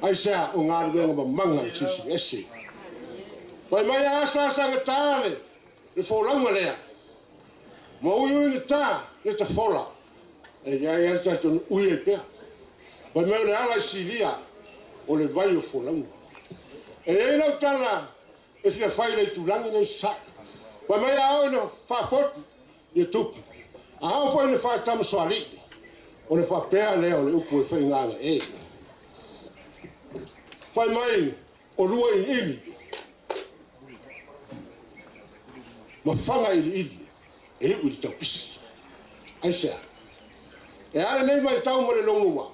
Ai sea o ngā ruenga ma manga le sisi ese. Pai mai a asa asa nga tā le fōlaunga lea. Ma ui ui nga tā le ta fola. E ia ia le tātou ui e pea. Pai mai o le ala i silia o le vai o fōlaunga. E ei lau tala e fia fai le tulangi nei sa. Pai mai a oe na whaafotu i e tupu. A hao foi na whaatama soalii. O le whapea lea o le upu e whai ngānga e. Whai mai o lua i ili. Ma whanga ili ili. E ui le taupisi. Ai sea. E ale nei mai tau mo le longo wa.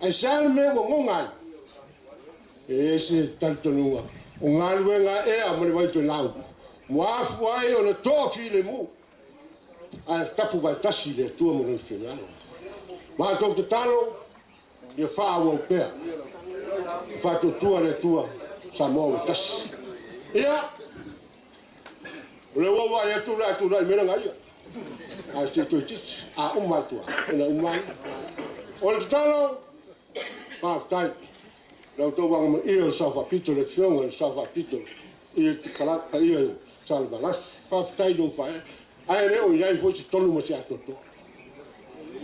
Ai sea le mea ua ngonga ai. E ese talitonuga o galuega ea ma le vaitoelau ua afu ai ona toafilemu ae tapu vaetasi i le Atua ma lona finagalo. Matou tatalo ia faaauau pea faatuatua le Atua Samoa ua tasi. Ia o le ua vaai atu le atulai mai laga ia ae se toeitiiti a uma atu ona uma ai. O le tatalo faafetai lau outou agamaia o le Sao Faapito, le afioga i le Sao Faapito i le paia i Salevalasi. Faafetai i lou faaee ae le o i ai foi se tonu ma se atoatoa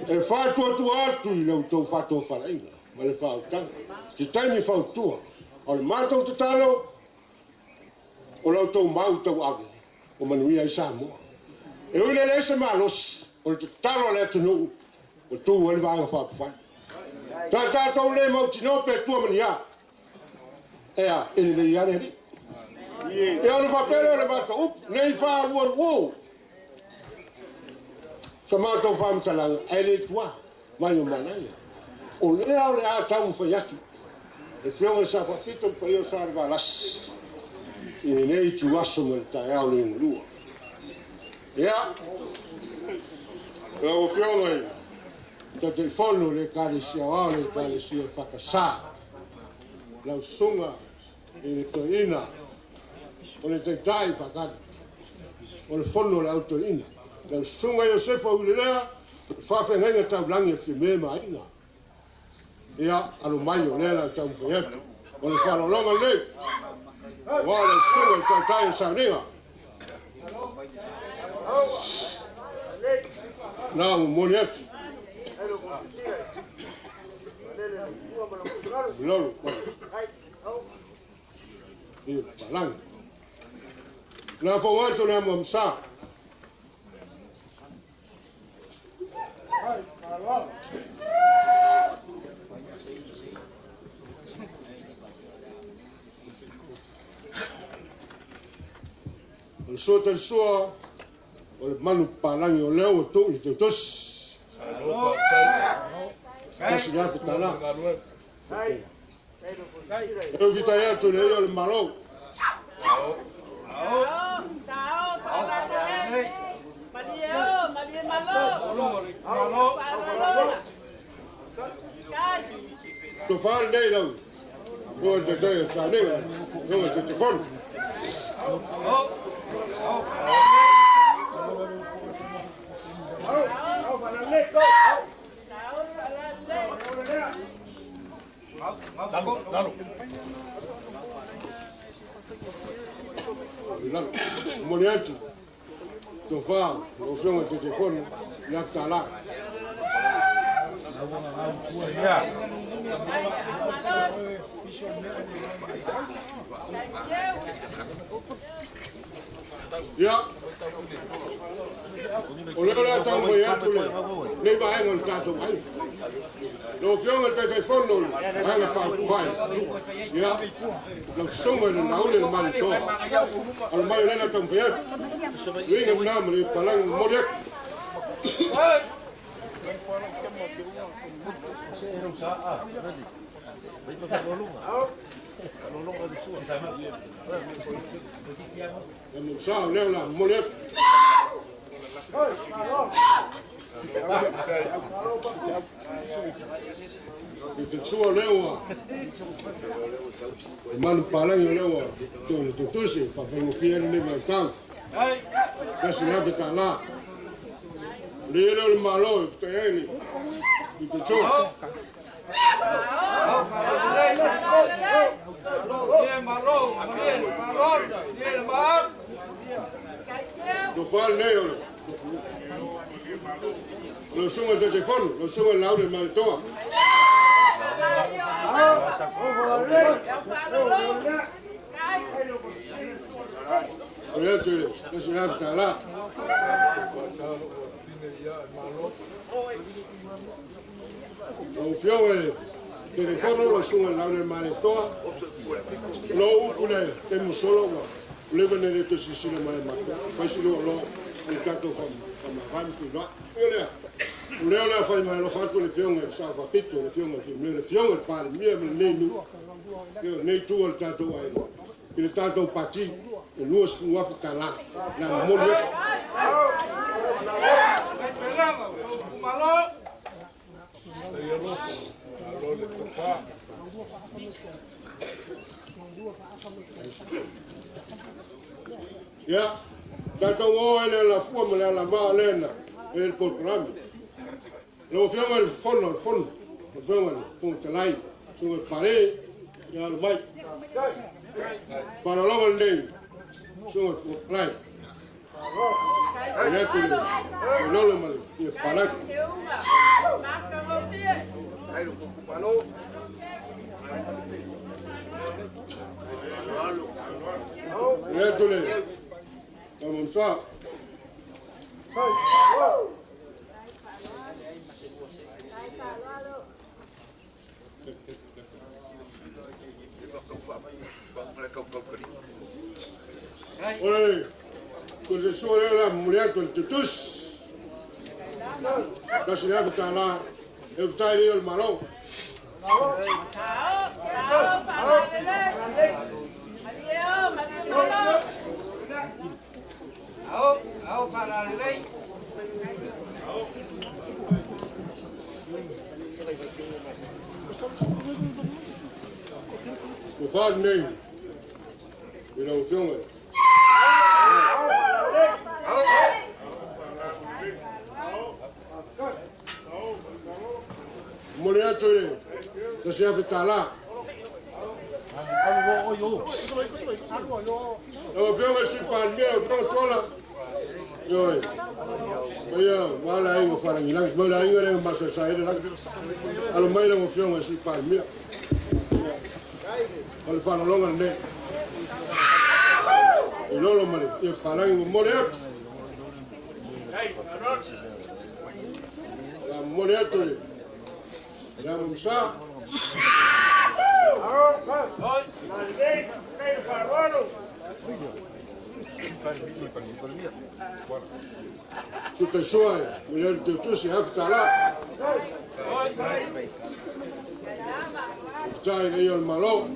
e faatuatua atu i lau outou faatofalaiga ma le faautaga se taimi fautua. O le matou tatalo o la outou mau tauave o manuia ai Samoa. E ui le leai se malosi, o le tatalo a le atunuu ua tu ai le vaega faaupufai. Ta tatou le mautinoa pe tua ma ni a ea e lelei lava le alii. Ia ona faapea lea o le matou upu nei faalualuo sa matou faamatalaga ae le tua mai o manaia. O lea o le a taumafai atu le afioga i le Sao Faapito ma paia o Salevalasi i lenei ituaso ma le taeao le galua. Ia, lau afioga i Taitaifono o le Ekalesia Aoao le Ekalesia Whakasā, lau susuga i le toeaina o le taitai whakari o le fono o le au toeaina, lau susuga Iosefa Uilelea, le faafeagaiga taulagi e Fiame ma Aiga. Ia, alo mai o lea la taumafai atu o le faaaloaloga lenei aua lau susuga i le taitai o sauniga. Na momoli atu lolo i palagi. Na fau atu le amo amsa. O le sua talisua o le manu palangi o lea ua tuu i teutosi. Tasi le afe tala. E ufitai atu le ia o le malo. Tofa lenei lau ua te te sauniga, ua te te fono. Momoli atu tofa lau afioga i le Taitaifono le afe tala. Ia, o lea o le a taumafai atu lenei vaega o le tatou aiga. Lau afioga i le Taitaifono o le Vaega Faaupufai, ia, lau susuga i le Lauli le Manitoa, alo mai o lea o le a taumafai atu. Uiga lena ma le palagi momoli atu. Sa o lea o le a momoli atu. I te sua o lea ua le manu palagi o lea ua tuu le tutusi faafaigofie ai lenei vaitau. Tasi le afe tala. O le ia lea o le malo e futai ai i te sua. Tofa lenei o le susuga i le Taitaifono, lau susuga i le Lauli le Maletoa. O le atu i le tasi le afe tala. Lau afioga i le Taitaifono, lau susuga i le Lauli le Maletoa, o lou upu le taimi ua sola ua leva ona le toe silasila mai e matou. Fai si lua loa o le tatou faamavae ma feulaai. O lea, o lea o le a fai mai alofa atu le afioga i le Sao Faapito, le afioga i le Fiamē, le afioga i le Palemia ma lenei nuu. Nei tu o le tatou aiga i le tatou pati e 20,000 tala na momoli atu. Ia, tatou o ai le alafua ma le alavaa lena e le polokalame. Lau Afioga i le Fono, le Fono, lau Afioga i le Fofoga Fetalai, Afioga i le Pale, ia alo mai. Faaaloaloga lenei, Afioga i le Fofoga Fetalai. E atu le lolo ma le palaki. E atu le Tamansa. Oi, ko se sua le la muliato le tutus. Kasi le afa la, e utai le malo. O fale nei, i lau Afioga. Momoli atu i le $1,000. Lau Afioga i le Sui Palemia, lau Afioga Tuala. Ioe. Ia, ma le aiga faalagilagi, ma le aiga lea masaesa ai le lagi. Alo mai lau Afioga i le Sui Palemia. O le faalologa lenei. I lolo ma le ia palagi momoli atu. La momoli atu le la mamsa. Suta sua, mulher teu tusi $1,000. Tai le o le malo.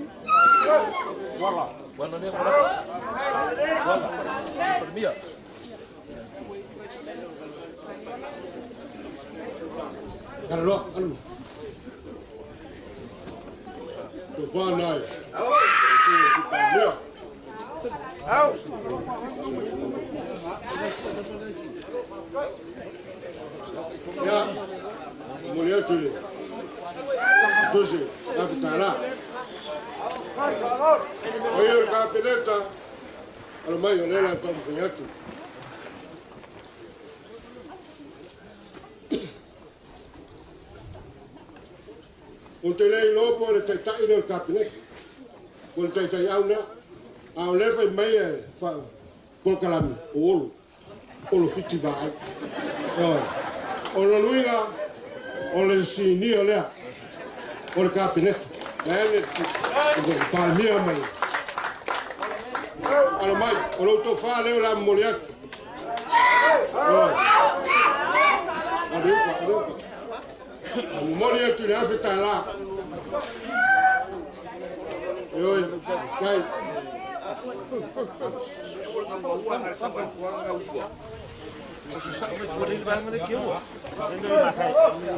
Alo, alo. Te whānau. Ia, momoli atu le tusi $1,000. O ia o le Kapeneta, alo mai o le la taumafai atu. O te lei lopo le taitai le o le Kapeneta. O le taitai au lea. A o le fai mai e polokalame o olo. Olo fiti vaai. O le luiga o le sinia lea o le Kapeneta. Na ene le Palemia mai. Alo mai, o lo tofā leo la momoli atu. Ariuka, ariuka. Momoli atu le $1,000. Oi, kai.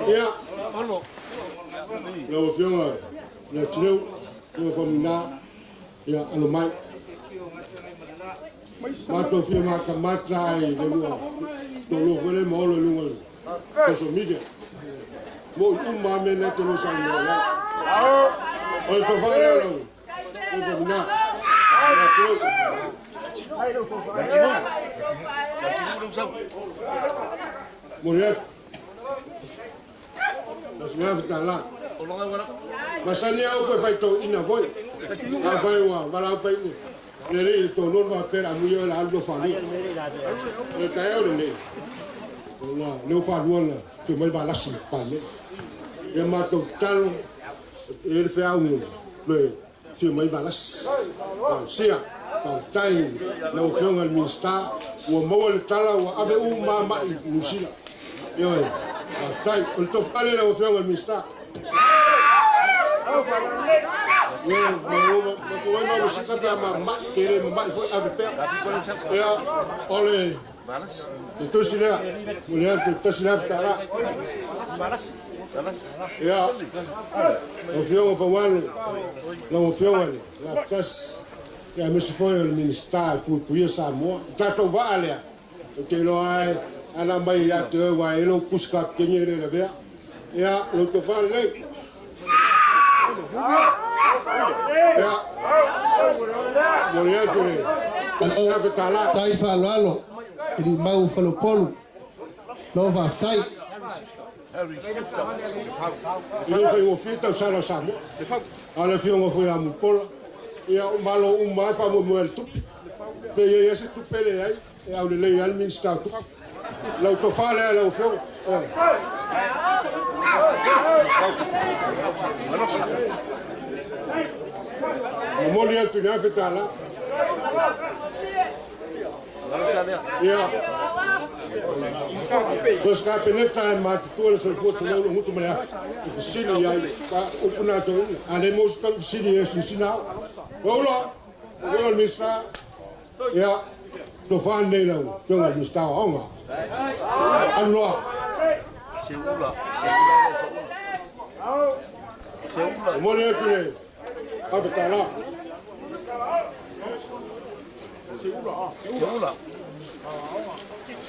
Ia. Lau Afioga le Atineu, lau Famina, ia alo mai. Matou fia matamata ai le lua. Tolo foi le ma olo i luga social media. Mo i uma me na te lo sa mo la. O le tofa lea lau. Lau Famina. Momoli atu. $1,000. Masani au pe faitauina foi. A fai ua valaau pai le le le tonu ma pera mu yo la alu falua. Le taeao lenei. O la leo falua na fia mai valasi le Palemene. Ia matou tatalo e le feauga le fia mai valasi. Sia, faafetai lau Afioga i le Minisita ua maua le tala ua ave uma mai i Niu Sila. Ioe, faafetai. O le tofa lea lau Afioga i le Minisita. Ia misi foi o le Minista puipuia Samoa. Tatou vaa lea, o te iloa ai ana mai ia te oe ua e lou pusi kapiteni e le lavea. Ia, lou tofā lelei. Ia, momoli atu le $1,000. Tai faaaloalo i limau o Faleupolu. Lou faafetai. I le faigofie tausala o Samoa. A o le afioga foi ia Mulipola. Ia o malo uma ai faamoemoe le tupe. Pe ia se tupe le ai, e au lelei ai le Minista o Tupe. Lau tofā lea lau afioga. Momoli atu le $1,000. Ia. Ko se kapeneta e matutua le soifua tulou le gutu ma le afi. I fesili ai, upu na toeina. A le mo se talu fesili e silasina au. Paula, o le Minista, ia, tofā nei lau afioga i le Minista o Aoga. Alu loa. Momoli atu le $1,000.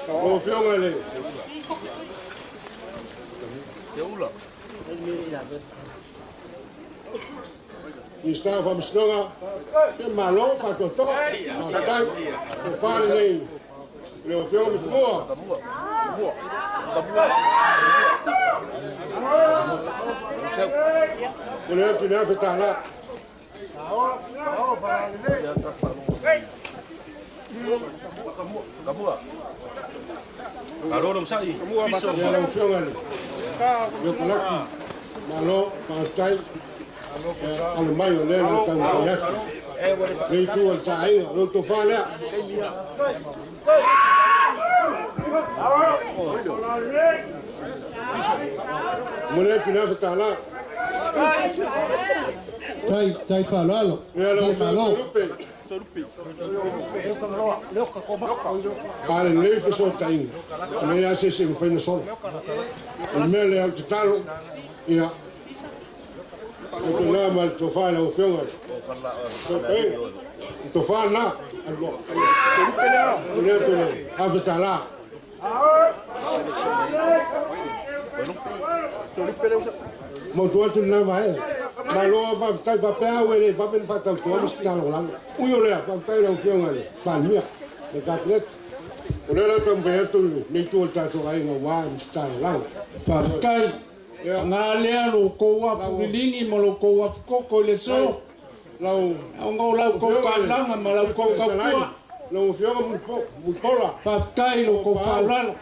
O afioga le Minista o Faamasinoga, pe malo faatoatoa, faafetai, tofā lenei le afioga Mutumua. Momoli atu le $1,000. Ia lau afioga le Iokalaki, malo, faafetai, alu mai o lea lau taumafai atu. Le itu o le taaiga, lou tofā lea. Momoli atu le $1,000. Tai faaaloalo. Ia lau afioga Lupe. A lelei fesootaiga, o lea se se mafai na solo. O le mea lea o le tatalo, ia, o tōna ma le tofā i lau afioga. Fesootaiga, o tofā lena, alu loa. O lea atu le $1,000. Mautu atu lena vaega. Malo faafetai faapea au e le vave le faatautoa ma se talagolago. Ui o lea, faafetai lau afioga i le Palemia, le Kapeneta. O lea lau taumafai atu le itu o le tatou aiga ua ma se talagolago. Faafetai. Ngā lea lo kou afuliligi ma lo kou afukoko i le so. Lau Ona o lau kou kaulaga ma lau kou kaupua. Lau afioga Mulipola. Faafetai lo kou faaaloalo.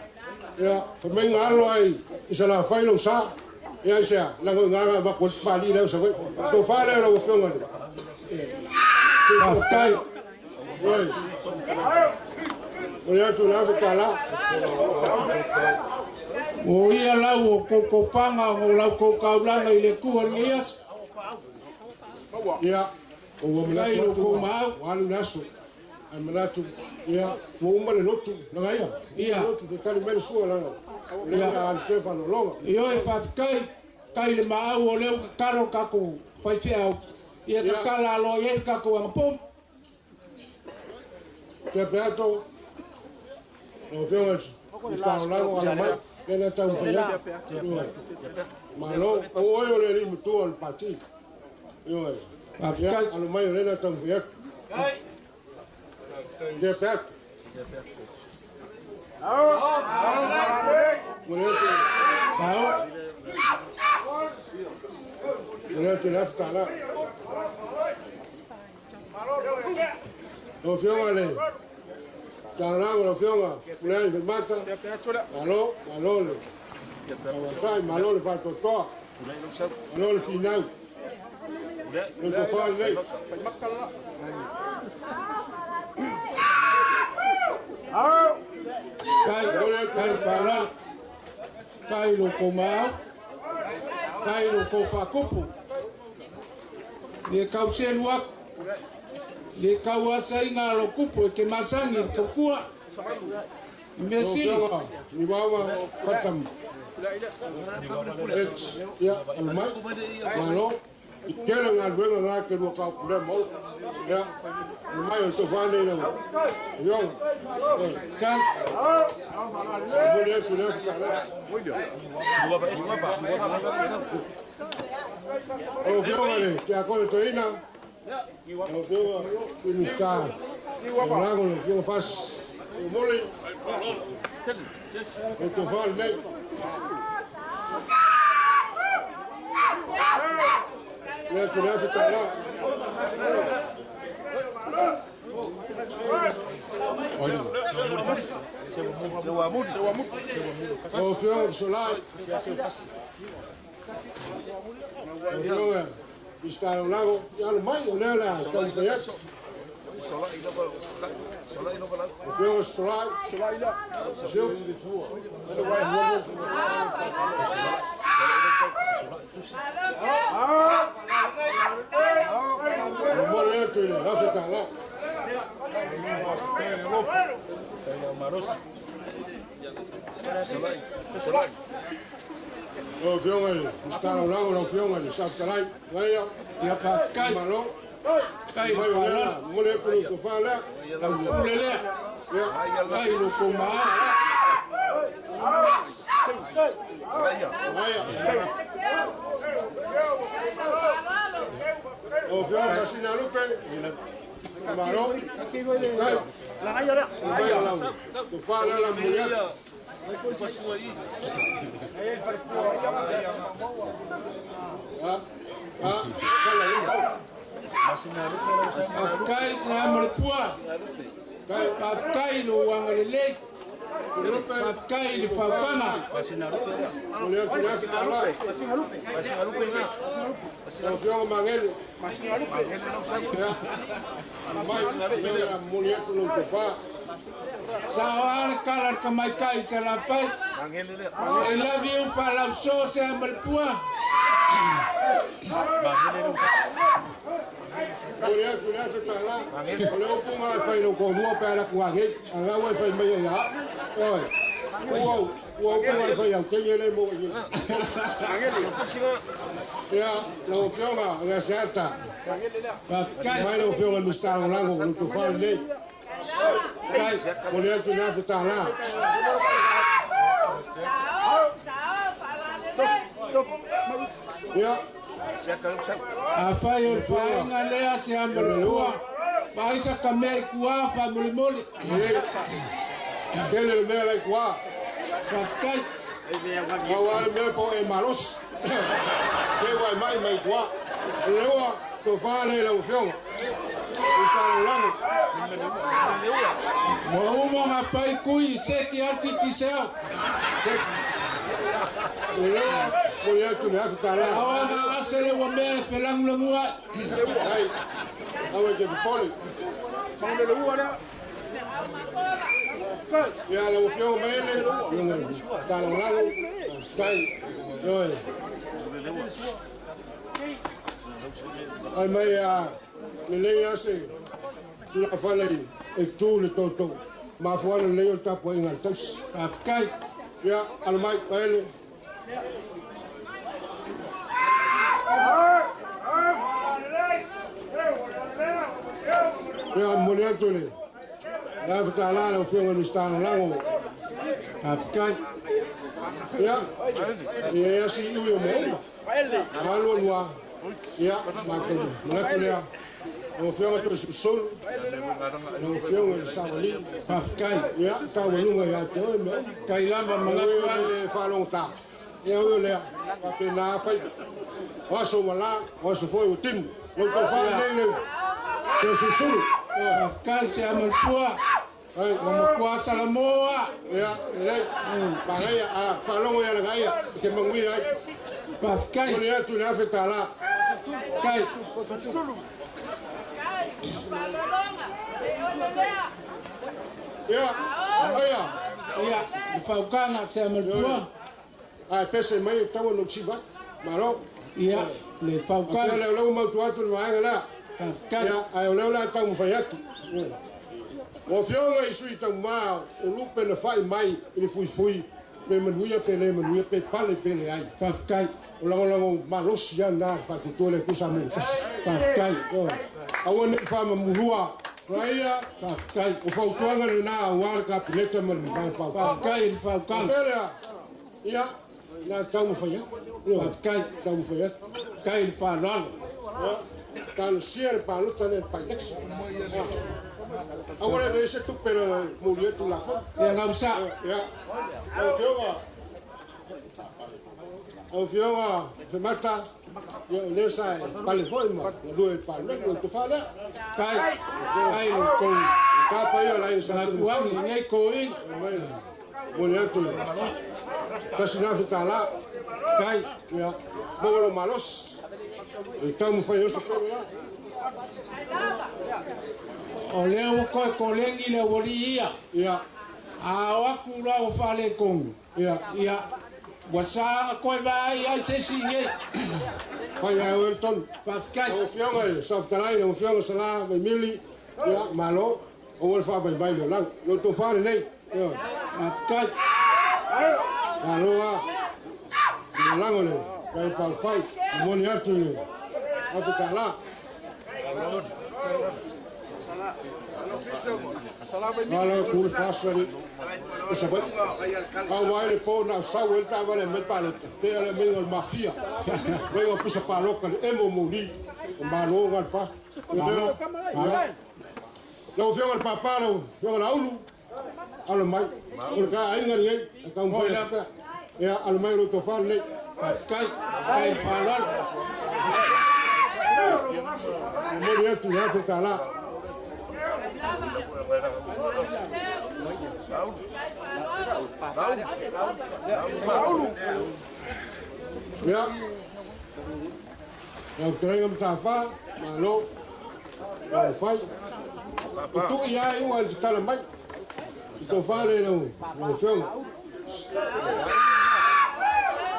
Ia, famaiga alo ai i Salafai lou sa. Ia isea, laga o gaga avako ai papalii lea o Savaii. Tofā lea lau afioga le. Faafetai. Oi. O le atu le $1,000. O ia lau o koukofaga o lau koukaulaga i le Atua i lenei aso. Ia, o ua manatu atu ua alu le aso. Ai manatu, ia, ua uma le lotu, laga ia. Ia. Lotu, te tali mai le sua laga. O lea alu pea faalologa. Ioe faafetai, kai le maau o lea ua tatalo le tatou faifeau. Ia tatala aloa i ai le tatou agapomu. Tea Peato, lau afioga i le Talolago alu mai, lea na taumafai atu. Malo, o oe o le alii matua o le pati. Ioe. Faafetai. Alu mai o lea na taumafai atu. Tea Peato. Momoli atu. Sao. Momoli atu le $1,000. Lau afioga le Talolago, lau afioga Puleani Faimata, malo, malo le tauatai, malo le faatoatoa, malo le finau. Lou tofā lelei. Tai, tai faaaloalo. Tai lo kou maau. Tai lo kou faakupu. Le kau selu aku. Le kau asainga lo kupu e ke masangi le kaukua. Mea sili. Ni wawa fatam. Et ia almai. Malo. I tele ngā luenga ngā ke rua kau pule mau. Ia. Mai o tofane na. Yong. Ka. Mole atu le whakala. O fioga le, te akole toina. O fioga, Minista. O lango le fioga fas. O mole. O tofane nei. Le atu le whakala. O fioga solai. O fioga Mista Lago, ia le mai, o lea la tau fai atu. O fioga solai. Siu. O mole atu i le Afrika la. O fioga i Mista Lago, o fioga i Saftalai, Gaia, Ia whawhikai. Malo, Kai mai o lea, mole atu le tofa lea. Lau pule lea. Ia, Kai lo ko maa. Gaia. O fioga Masina Lupe, Malo, Kai, mai o lau, tofa lea la mole atu. Whawhikai te amare pua. Whawhikai lo wanga le lei. Whawhikai le whawhanga. Mole atu le whakala. O fioga Mangelu. Ia, mai, lea mole atu lau tofa. Sa oa le kala le kamaikai se la pai. Se lavi u whalau so se amare pua. Mole atu le whakala. O le upunga e whai lau kōrua pēr aku ngā A ngā wai whai mai e ia. Oi. Ua upunga e whai au kenge le mo i. Ia, lau fioga, lea se ata. Whawhikai. Mai lau fioga Mista Lango, lau tofa lei. Kai. Mole atu le whakala. Ia. A whai o le whainga lea se amare pua. Whaisa ka mea i kua whamolimoli. Tele le mea lai kua. Whawhikai. Au ale mea po e malos. Te wai mai mai kua. Leua, tofa le lau fioga. Mista Lango. Mo umo ngā whai kui i seki ati ti seo. Leua, mole atu le whakala. Awa ngā asere wa mea e whelangulangua. Ai, awa ke poli. Ia lau fioga maele, fioga Talo Lago, kai, oi. Ai mai a lelei ase, tula whale e tū le tautou. Mafuana lelei o le tapu inga le tausi. Whawhikai. Ia, alamai, maele. Ia, mole atu le. La whakala lau fioga Mista Lango. Whawhikai. Ia, ia ia si iwi o mauma. Alua lua. Ia, mākou, manatu lea. Lau fioga tō susulu. Lau fioga i Sawali. Whawhikai. Ia, taualunga ia te oe me. Kai lamba Ui manatu o le whalongata. Ia ui o lea. Whape nā whai. Oso wala, oso foi o timu. Lau tō whale nei leu. Tō susulu. Whawhikai se amare pua. Ai, Wa makua salamoa. ia, lei. Pagaia, a whalongo ia langaia. Te mangui ai. Whawhikai. Mole atu le awheta la. Kai. Ia, aia. Ia, le whaukanga se amare pua. Ai, pese mai e taua no chiva. Malo. Ia le faukali. Le lau mautu atu le vaega lea. Faafetai. Ia, ae o lea o le a taumafai atu. O afioga i sui taumā o lupe na fai mai i le fuifui pe manuia pe le manuia pe pale pe leai. Faafetai. O lagolago malosi a lena faatuatua le Atua mo tasi. Faafetai. Aua ne i faamamulua Raia. Faafetai. O fautuaga lena aua le Kapeneta ma le Vaega Faaupufai. Faafetai i le faukali. Pea lea, ia, na taumafai atu. Faafetai. Taumafai atu. Faafetai i le faaaloalo. Talosia le palota lea le by-election. Aua le vei se tupe na moli atu Tulafono. Ia gausa. Ia, lau Afioga, lau Afioga Femata, ia o lea sa e pale foi ma galue i le Palemene, o le tofa lea. Faafetai. Faafetai i lo outou Tapa ia o la sa matuaga i lenei toeaina. Moli atu le $1,000. Faafetai. Ia, maua lou malosi. E taumafai ai se pele la. O lea ua toe kolegi le aualii ia. Ia. A o atu la ua faaletonu. Ia. Ia. Ua sa ona toe vaai ai se isi nei. Fai ai oe le tonu. Faafetai. Lau Afioga i le Saofetalai, lau Afioga Sala Vaimili, ia, malo, aua le faavaivai le olaga. Lo tofa lenei. Ia. Faafetai. Malo lava. Le olaga o le Vaega Faaupufai, momoli atu i le $1,000. Malo ku le faasoa i Savaii. Au ai le po na sau ai le taavale mai palota. Pe o le mea o le mafia. Mea o pusa paloka le emo moli. O malo ga le fa. Malo. Lau Afioga i le Papa, lau Afioga Laulu, alo mai. O le ka aiga lenei, e taumafai atu pea. Ia, alo mai o lou tofa lenei. Faafetai. Faafetai i le faaaloalo. Momoli atu le $1,000. Ia, lau fetalaiga Matafā, malo, taumafai. O tuu ia i uga i le tatala mai. I tofa le lau Afioga.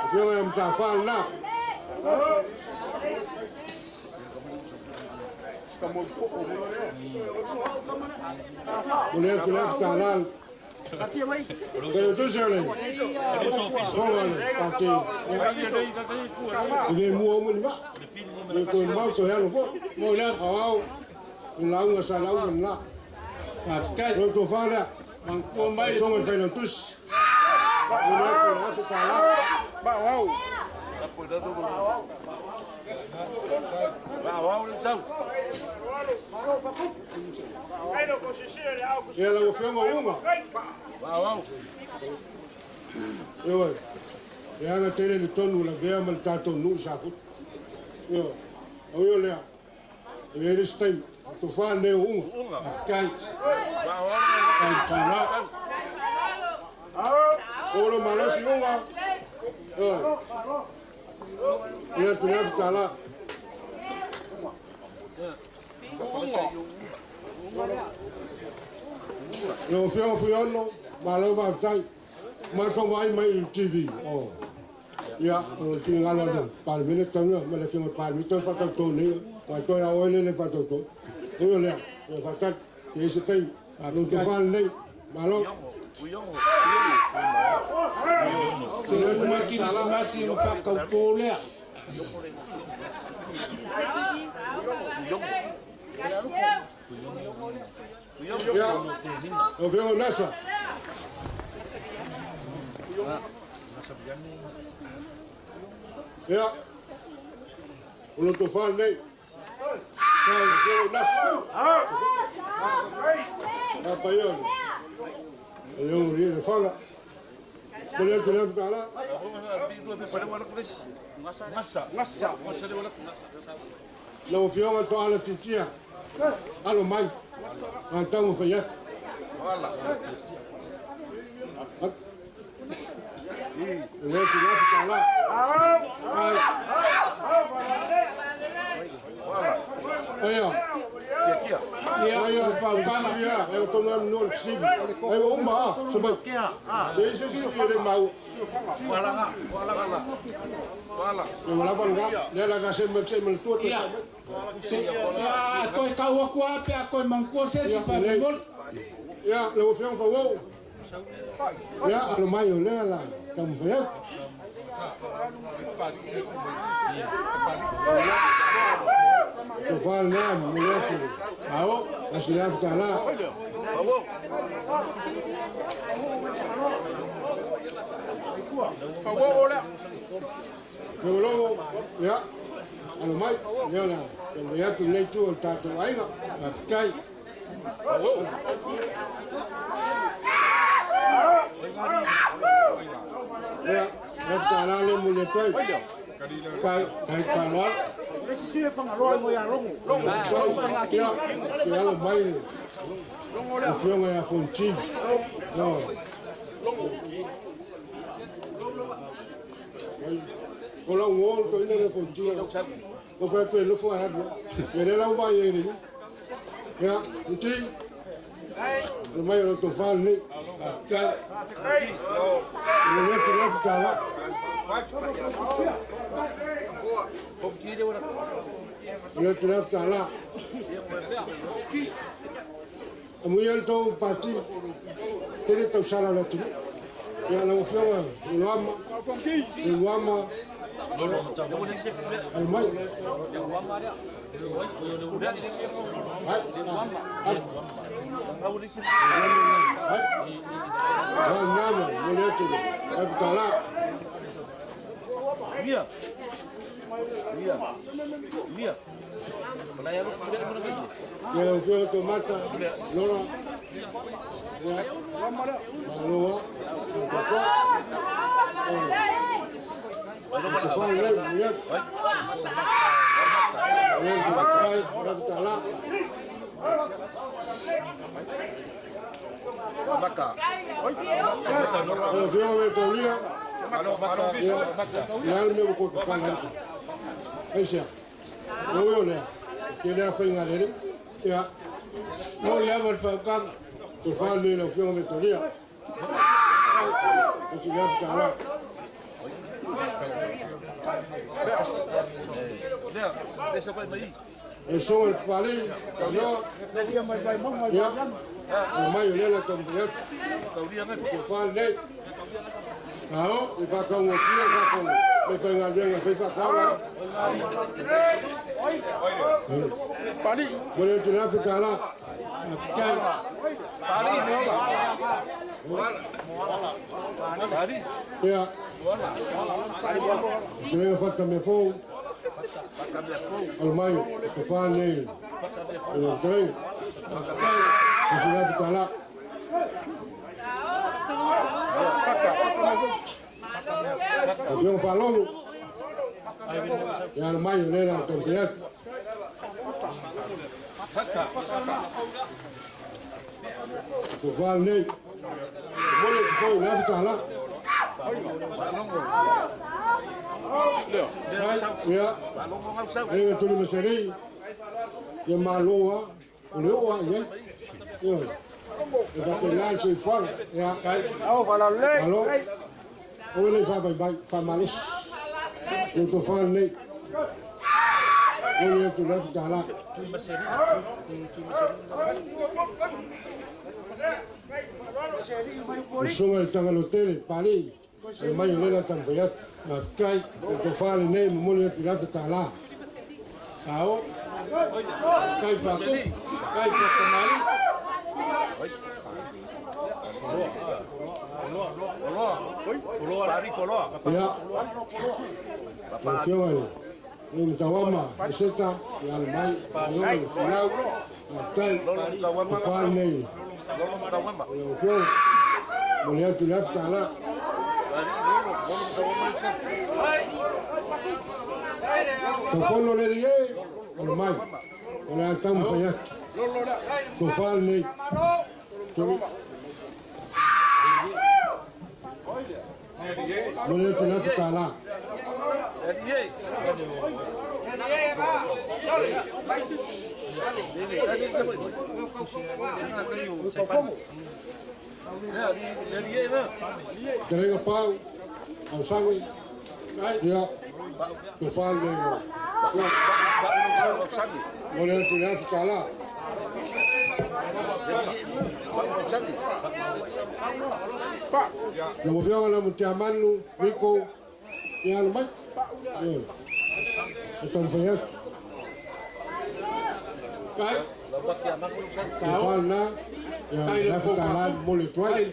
Afioga ia Matafā lena. Mo le atu le $1,000. Pe le tusi o le fofoga o le pati. I le mua uma ni maa. Le toe mau toe alo foi. Mo le Au au, le lauga sa lauga lena. Faafetai. Lo tofa lea. Manatua mai le Soga i le failautusi. Mo le atu le $1,000. Ia lau Afioga Uga. Ioe. E aga tele le tonu la vea ma le tatou nuu i Safutu. Ioe. Au ia lea. E i ai le isi taimi. Tofa lenei o Uga. Faafetai. Faafetai i le faaaloalo. O lo malosi Uga. Ioe. Ia atu le $1,000. Lau Afioga Fuiono, malo faafetai. Matou vaai mai i le TV. Oh. Ia, o le finagalo a le Palemene taua ma le Afioga i le Palemia tau faatauto nei. Ua toe a oe le faatauto. Io lea, ia faafetai. Se i se taimi. Lo tofa lenei. Malo. Se i uma kerisimasi ona faatautō lea. Ia, lau Afioga Nasa. Ia, o lo tofa lenei. Lau Afioga Nasa. Apa ia le leo i le faga. Mo le atu le $1,000. Lau Afioga Toala Titia, alo mai, a taumafai atu. Le atu le $1,000. Faafetai. Aia. Ia, ia, e tonu am no le sivi. Ai o ma, so mai. Le se si le mau. Wala wala la. Wala. Le la vanga, le la ga se me se me tu. Ia. Se a koe kau aku a pe a koe mangkua se si pa mol. Ia, le o fiang fa wo. Ia, alo mai o le la tam fa ya. O fa na mo le tu. Ao, A se la fa la. Fa wo la. Lo ia. Alo mai, ia la. Le atu nei tu o tatou aiga. Kai. Ia, le fa la le mo le toi. Kai kai kai lo. Ia, ia alo mai. O fionga ia fonti. No. O la ngo to ina le fonti. O fa tu le fo ha. Ia le la va ye ni. Ia, nti. Le mai o to fa ni. Kai. Le le tu le fa la. Le tu le fa la. Amu ia tau pati. Tele tau sala la tu. Ia la fionga, le ama. Le ama. Al mai. Ai. Ai. Ai. Wa nama, mo le tu. Ai fa la. Mia. Mia. Mia. Ia la fionga to mata. Lora. Ia. Maloa. Papa. Te fa le le. Le le fa la. Maka. O fionga me taulia. Ia le me ko ka la. Ai sia. Lo yo le. Ke le fa inga le. Ia. Mo le ava fa ka. Te fa le la fionga me taulia. O te fa la. E so el pali, no. Ia. O mai le la taulia. Te fa le. Ao. E fa ka ngo fia ka ko. E fa inga le fa fa ka la. Pali. Mo le tu la fa la. Kai. Pali Pali. Ia. Le fa me fo. Al mai, te fa nei. Le tre. O se la fa la. O fionga fa longo. Ia al mai le la taulia. Te fa nei. Mo le tu fa la fa la. Ia. Ai tu le masari. Ia maloa. O le oa ia. Ia. E fa te la se fa. Ia. Alo. O le fa bai fa malos. Le to fa nei. O le tu la fa la. O songa le tanga l'hotel pali. E mai le la tam fa. Kai. O to fa le nei mo le tu la fa la. Sao. Kai fa ku. Kai fa kamali. Ia. O fionga le. Le mtawama, e seta, ia le mai, le filau, a tai, o fa nei. O fionga, mo le atu le fa la. Ko fono le rie, o le mai. O le atamu fa ia. Ko fa nei. Mo le atu le fa la. Terenga pau, au sangue, ia, tofa le ia, mo le atu le afi tala. Na mo fioga na mo te amanu, Rico, ia alu mai. E taumafai atu. Tofa lena, ia le afi tala mo le atu ai.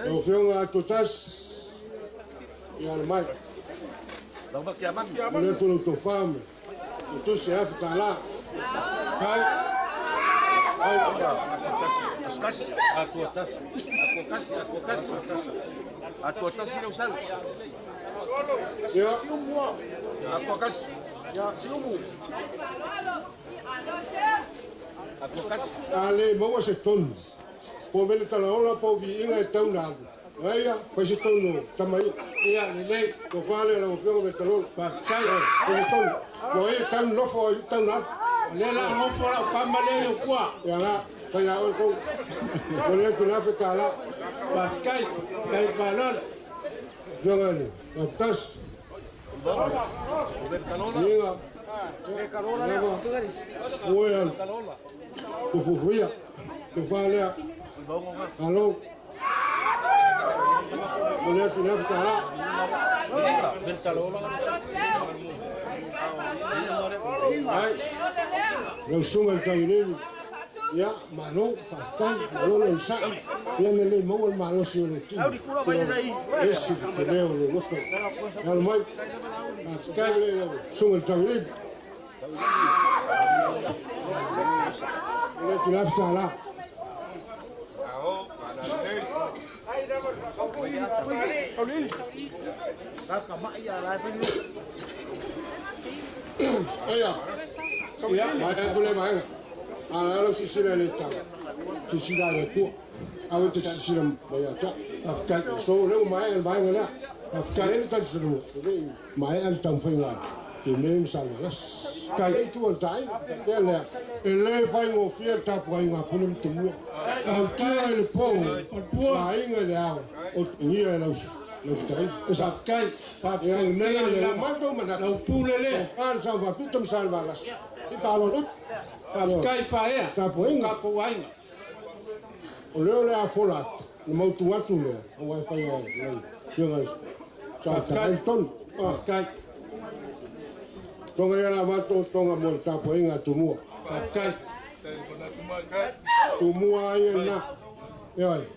Lau Afioga Atotas, ia alu mai. Mo le atu lau tofa ma le tusi afi tala. Ia. Ale maua se tonu. Po vele talaola po viiga e tau na alu. Aia, fai se tonu tama ia. Ia, lelei. Tofa lea lau Afioga me talola. Faafetai. Fai se tonu. Ua e tau nofo ai tau na alu. O lea la nofo lau kama lea i o kua. Ia la, fai a oe kou. Mo le atu le afe tala. Faafetai. Kai faalolo. Afioga le, Faafetas. Viiga. Lava. Ua alu. Tufufuia. Tofa lea. Alo. Mo le atu le afe tala. Ai. Lau suga le tauilili. Ia, malo, faafetai, malo le onosai. Ia me le maua le malosi o le tino. Esi le leo o le loto. Alo mai. Faafetai le lau suga le tauilili. Mo le atu le afe tala. Aia, mai atu le vaega. A lau sisila le tau. Sisila le tua. Awe te sisila mai ata. Faafetai. So le mai al vaega lea. Faafetai le tali sulu. Mai al tau whainga. Te me sa malas. Kai e tu al tai. Te lea. E le whaingo fia tapu ai ngā pune mtumua. Au tia i le pō. La inga le ao. O ngia e lau fitai. E sa. Faafetai. Faafetai. Ia mea le matou manatu. Lau pule lea. Al sa whapito msa malas. I whaalono. Faafetai faea. Tapuaiga. Tatou aiga. O leo le a fola atu. Le mautu atu lea. O wai whai ai. Lau. Fioga sa whakai tonu. Faafetai. Tonga ia la vato tonga mo le tapuaiga a Tumua. Faafetai. Tumua ai e na. E oi.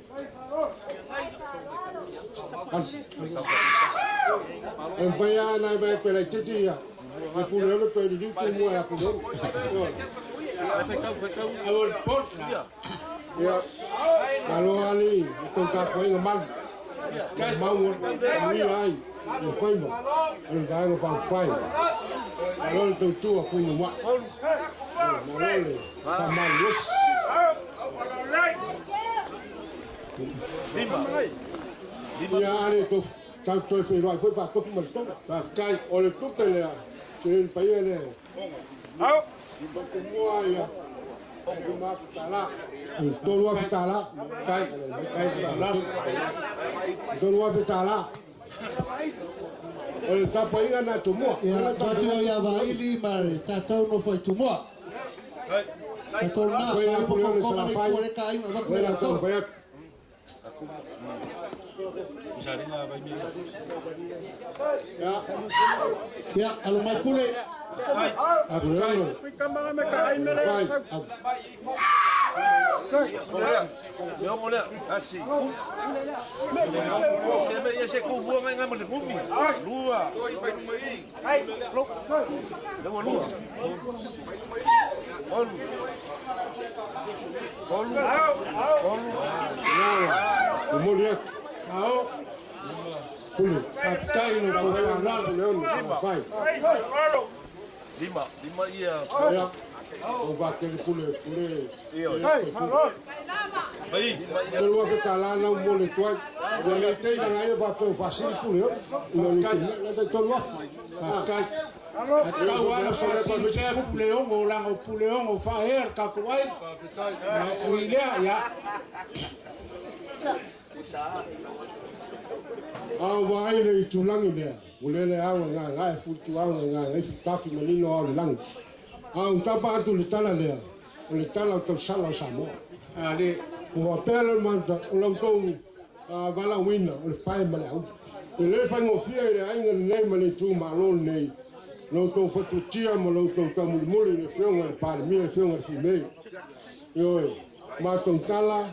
E mwhai a nai vai pela i titi ia. E pule ono toi liliu Tumua e apu lolo. Awo le pole. Ia. Malo ali, e kou tapuaiga malu. Mau o ni ai. E whaima. E le vaega whauwhai. Malo le tautua kuinga wa. Malo le whamalu osi. Ia ale tofu. Tau toi whenua. Foi whaatofu ma le tonga. Faafetai. O le tupe lea. Se le paia lea. Tumua ia. Lima afe tala. Tolu afe tala. Kai. Kai faalolo. Tolu afe tala. O le tapuaiga na Tumua. Ia, tatou ia vaili ma le tatou nofo i Tumua. Tatou na, Koe ka apu upo leo le koma le salafai. kua le ka aiga, avatu Koe le la latou. taumafai atu. Ia. Ia, alo mai pule. Puleono. Fai. Ia, momoli atu. Ao. Pule. Faafetai le tou faalolo. Puleono, salafai. Lima, lima ia. Ia. O va ke pule pule. Le lua fe tala na mo le tuai. O le te na ngai va pe facile pule. No le te na te tolu afu. Kai. Tau ala so le te pule ongo lango pule ongo fa er ka kuai. Na uilea ya. A vai le tulangi lea. O le le au nga ngai futu au nga ngai tafi malino au le langi. A un tapa atu le tala lea. O le tala o tau sala o Samoa. Ale O a pele manta o lau tou vala wina o le pae ma le au. E le whaingofia i le ainga nei ma le tū malo nei. Lau tou fatutia ma lau tou taumulimuli le fionga le palemia le fionga le fimei. Ioe, mātou tala,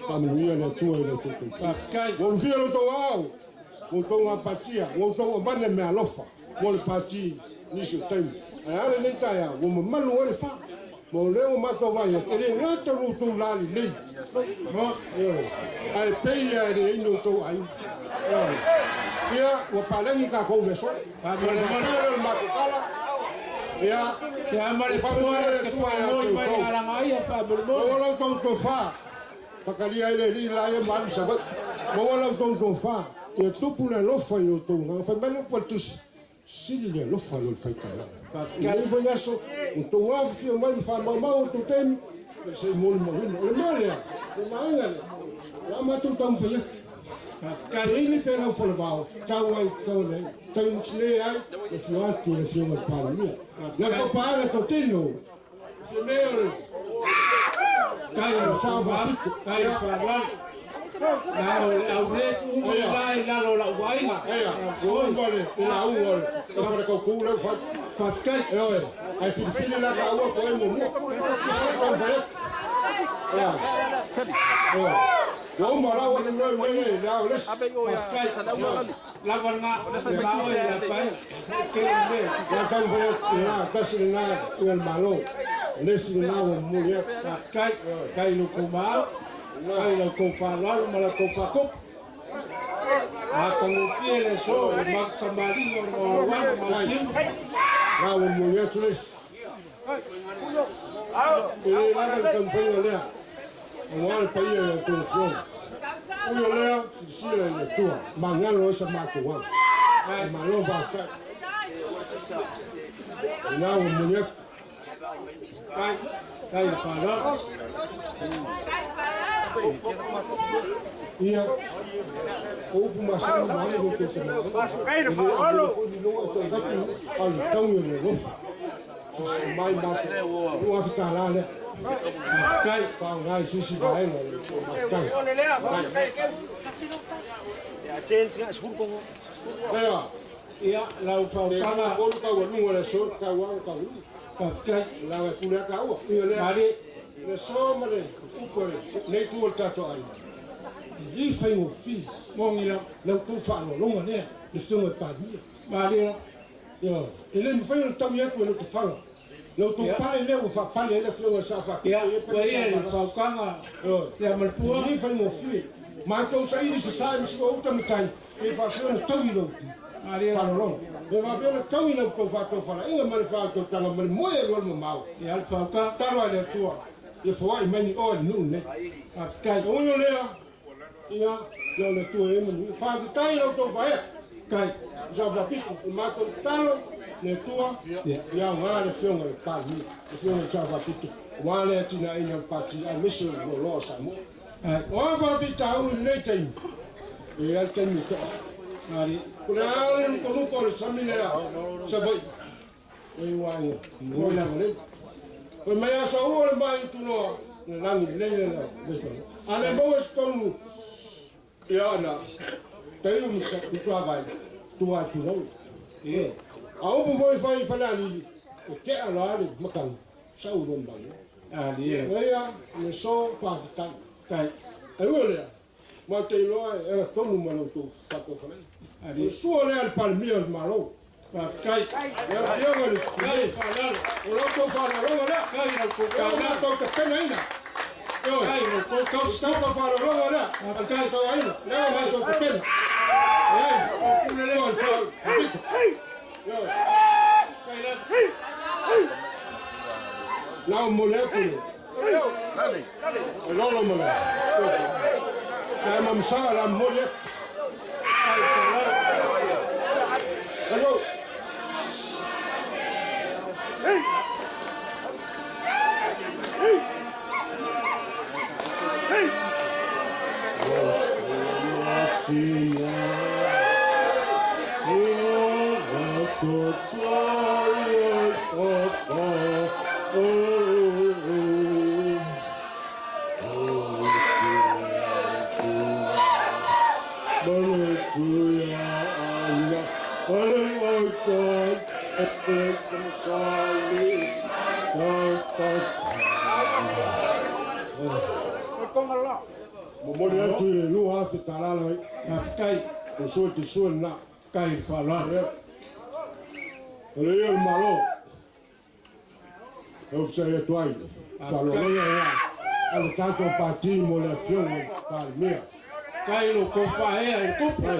pamanuia le Atua i lau tou tau. Ua fia lau tou au, ua tou ngapatia, ua tou avane me alofa, mo le pati nisi o taimi. Ae ale nei taeao, ua mamalu ai le fa. Ma o lea ua matou vai atu, e le gata lo tou lalelei. Ae pei ia e le ino tou aiga. Ia, ua palagi kākou le aso. Faamolemole le matou tala. Ia, se ama le faamanuia le Atua ia te mai outou. alanga ia faamolemole. Maua lau tou tofā. Pakalia ai le alii la ia ma alu Savaii. Maua lau tou tofā. Ia tupu le alofa i o tou agaga. Fai mai le upu a le tusi. Sili le alofa i lo le faitalaga. Lenei foi aso, o tou afifio mai ma faamaumau o tou taimi, se i molimauina. O le mea lea, o maega lea, o le a matou taumafai atu. Te ili pe lau falavao, tau ai tau nei, tau tine ai, le fio atu le fioga le palemia. Le papaga tau tino, se mea o le Kai o sa vapito. Kai faamolemole. Na o le au le uma la i lalo lau vaaiga. Aia, ua uma le lauga o le falekauku lea ua fai. Faafetai. Ioe, ae filifili la taua po e muamua. Taumafai atu. Ia. Ioe. Ua uma la ua lelei mai nei le ao le isi. Faafetai. Lava lena, le maoi le pai. Ke le. La taumafai atu lena, tasi lena ia le Malo. O le isi lena ua momoli atu. Faafetai. Kai lo kou maau. Kai lo kou faaaloalo ma lo kou faakupu. Matagofie le aso i makamalina o le maoauaga ma le tino. La ua momoli atu le isi. E le lava le taumafaiga lea. Aua le paia i a outou afioga. Ui o lea, silasila i le Atua. Magalo ai sa matou aga. E malo faafetai. Lena ua momoli atu. Kai, kai le faaaloalo. Ia, o upu masani ma alu o te tamaga. E le au foi ni loa tau gatu au le tau i le alofa. Sisi mai mātou. Ua awhitala lea. Faafetai. Whaangai sisi vaenga le o mātai. Ea, Ia, lau le fautaga. olu kau alunga le so, kau au kau alunga. Faafetai. La e pule aka ua. Ia lea. Mali. Le so ma le upu le nei tu o le tātou ai. I whaingofie. Mongi la. Lau tou faaaloaloga lea, le fioga i Palemia. Mali la. Ia, e le mafai ona taui atu e lau tafanga. Lau tou pale lea ua faapale ai le fioga i le sa faapito. Ia, ua ia le fautaga. Ia malupua. E le faigofie. Matou saili sa sa e misi ua uta matai, e faapea ona taui lau Mali la. faaaloaloga. E faapea ona taui lau tou faatofalaiga ma le faatautaga ma le moe alu alu mamao. Ia le fautaga. Talo ai le Atua, ia foai mai ni oe le nuu nei. Faafetai. O uiga lea, ia, ia o le Atua e manuia. Faafetai lau tou faea. Kai. Sa faapito, o matou talo, le Atua, ia aoga le fioga i le Palemia, le fioga i le Sa Faapito, aua le atinaeina o le pati, aemaise o le loaloa o Samoa. O a faafitauli i lenei taimi, e i ai le taimi e to'a. Mali. O le a le lupalupa o le sami lea, Savaii, e uaega, mo le agalelei. O mai aso ua le mai tunoa, le lagi lelei le la, le whanga. A le maua se tonu, ia ana, tei o mtuavai, tua tulau. Ia. A upu foi whai whanalili, o ke ala le makanga, sa uro mbango. Ali e. Leia, le so whawhitai. Kai. E ua lea, ma te iloa e era tonu ma lau tau whakawhalai. Ali. O sua lea le palemia o le Malo. Faafetai. Ia fioga le Kai faaaloalo. O lau tau faaaloaloga lea. Kai lau kou E o kaulana. mātou te penaina. Ioe. Kai lau kou O kausitau. tau faaaloaloga lea. Faafetai. Tau aina. Lea o mātou te pena. Ea. Ioe, tau. Pito. Ioe. Kai la. Lau mo le atu le. E lolo ma le. Kai mamsa la mo le. Hello. Hey. Hey. Hey. Momoli atu i le lua afe talala ai. Faafetai. O sua te sua lena. Kai le faaaloalo. O le ia o le Malo. E upsa ia atu ai. Faaaloaloga ia. A le tatou pati mo le afioga i le Palemia. Kai lo kou faaea i le tupe.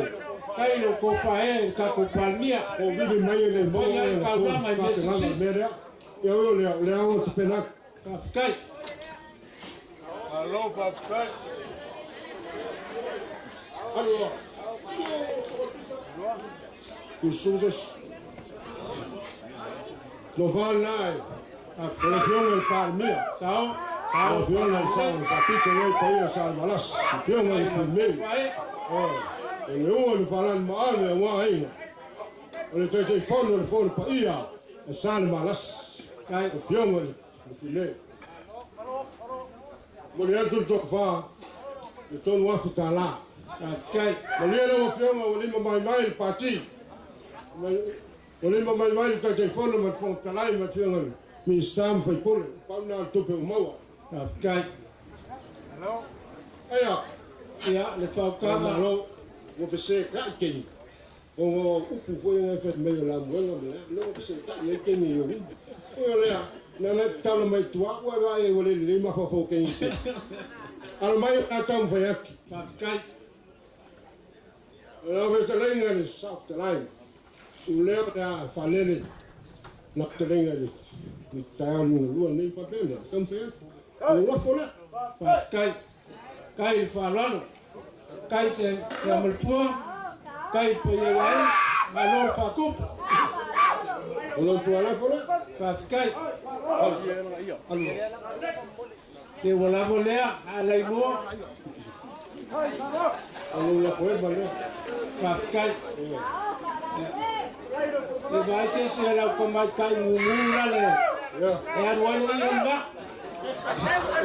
Kai lo kou faaea i le tatou Palemia. O vili mai e le mo Fai ai taulaga i mea sisi. Mea lea. Ia o lea, o lea o te penaku. Faafetai. Malo faafetai. Allora. Kususes. Lo valnai. O le afioga i le Palemia. Sao. O le afioga i le Sao Papito lei paia sa le Malasi. Afioga i le Fimei. O le ua le falani maale ua aiga. O le Taitaifono o le Fono Paia e sa le Malasi. Afioga i le Fimei. Mo le atu le toafa, le 3,000 tālā. Faafetai. Malia lau afioga ua lima maimai le pati. Ua lima maimai le Taitaifono ma le Fofoga Fetalai ma le afioga i le Minisita ma Faipule. Pau na le tupe ua maua. Faafetai. Aia. Ia, le faukaga. Malo, ua fesetai kei. O ngā upu foi ngai whai mai o la muenga me lea. Lea ua fesetai ai kei ni o lima. O lea, nā nā tala mai tua, ua rai e wale lele mawhawhau kei ni te. Ala mai o nā tau mwhai atu. Faafetai. Lau fetalaiga le sa fetalai. U lea lea whalele na fetalaiga le taeao lunga lua nei papena. Tau mwhai atu. O lafo lea. Faafetai. Kai le faaaloalo. Kai se amalapua. Kai paia i ai. Malo le faakupu. O lou tualafo lea. Faafetai. Alu. Se ua lava lea, a lailua. O lou lafo e ma lea. Faafetai. E vaai se se lau kamaitai mumu la le. E alu ai le ia lena.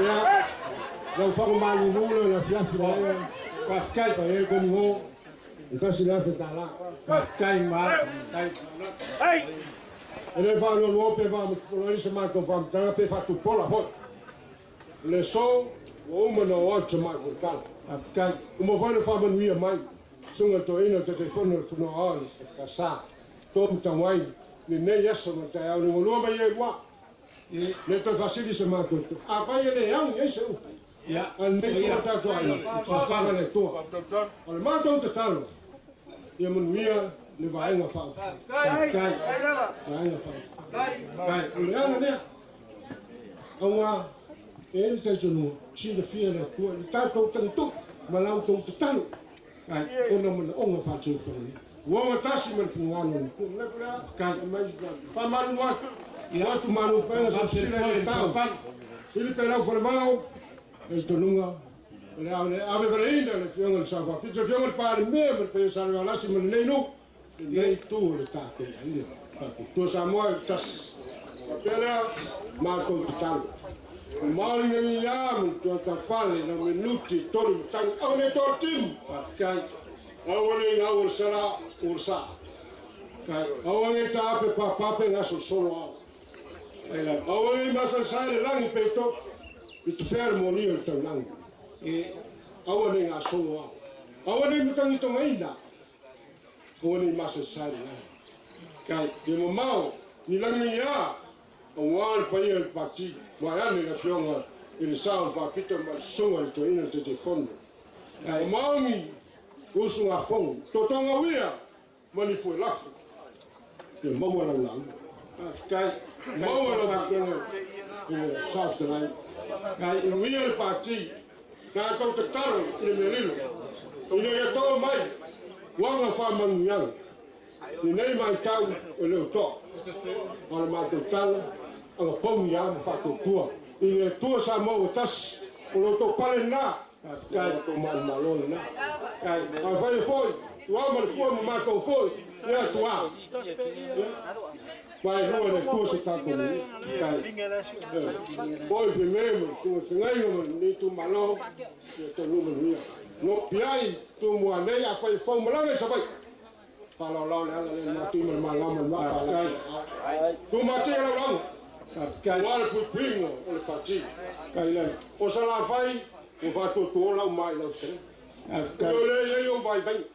Ia. Lau whaka malulu le la fiafi la ia. Faafetai. Whai e komu ngō. E tasi le afe tālā. Faafetai ma. Kai. E le whanau pe wha o se mātou whamtanga pe whatupola hoi. Le so, o uma na o te mātou tala. Faafetai. Uma foi le whamanuia mai. Sunga to ina te te whono tuna o le ka sa. Tō mutawai, le nei aso ma tai au ni ngolua mai e rua. Le toi whasiri se mātou. A pai e le au ni se upu. Ia. A nei tua tātou ai. Whawhanga le toa. O le mātou te talo. Ia manuia le vaenga whau. Faafetai. Vaenga whau. Kai. O le ana lea. Aua, e le taitonua, silafia le Atua, le tātou tangitu, ma lau tou tatalo. Kai. Ona mana onga whātūwhanga. Uonga tasi ma le fungano ni. Le prea, Kai. mai, whamalu atu. Atu malu paenga sa sila le tau. Sili pe lau whalemau, e tonunga. Le au le ave valeina le fionga le safa. Pita fionga le pare mea ma le paia sa le alasi ma le nei nu. Le nei tu le tātou ia ia. Tātou tua Samoa e tasi. Wapea lea, mātou tatalo. O maori na ni ia, mo tua tawhale na minuti tolu matangi. Au ne tō timu. Faafetai. Au ne ngā ua sala, ua sa. Kai. Au ne tāpe papape ngā sosolo au. Ai la. Au ne masasai le langi peito. I te whera mō ni o le taulangi. E. Au ne ngā solo au. Au ne matangi tonga ina. Au ne masasai le langi. Kai. Ia mamao, ni langi ia, o ngā le paia le pati, mai ane le fionga, i le sao whapito ma le sunga le toina te te fono. O maungi, usu ngā fongo, tō tonga wia, mani fue lafu. Te maua lau lau. Faafetai. Maua lau faafetai i le saofetalai. Manuia le pati. Tatou tatalo i le mea lilo. Ina ia toa mai uaga faamanuiaga. Lenei vaitau e le o toa. O le matou tala, agapogi lava ma faatuatua. I le Atua Samoa ua tasi, o lo outou pale lena, o lo outou manumalo lena. Afai foi, tua ma le fua ma matou foi, ia tua. Vai lua le Atua se tatou manuia. Oi feme ma le fegaiga ma lenei itumalo, ia taunuu manuia. No piai Tumua nei afai e fou malaga i Savaii. Faalaolao le ala lea i le matui ma le malama le maa faalaolao. Tumatia lau lauga. Aua le puipuiga o le pati. O Salafai ua faatuatuo lau mai lau fetalaiga. O le i ai ou vaivaiga.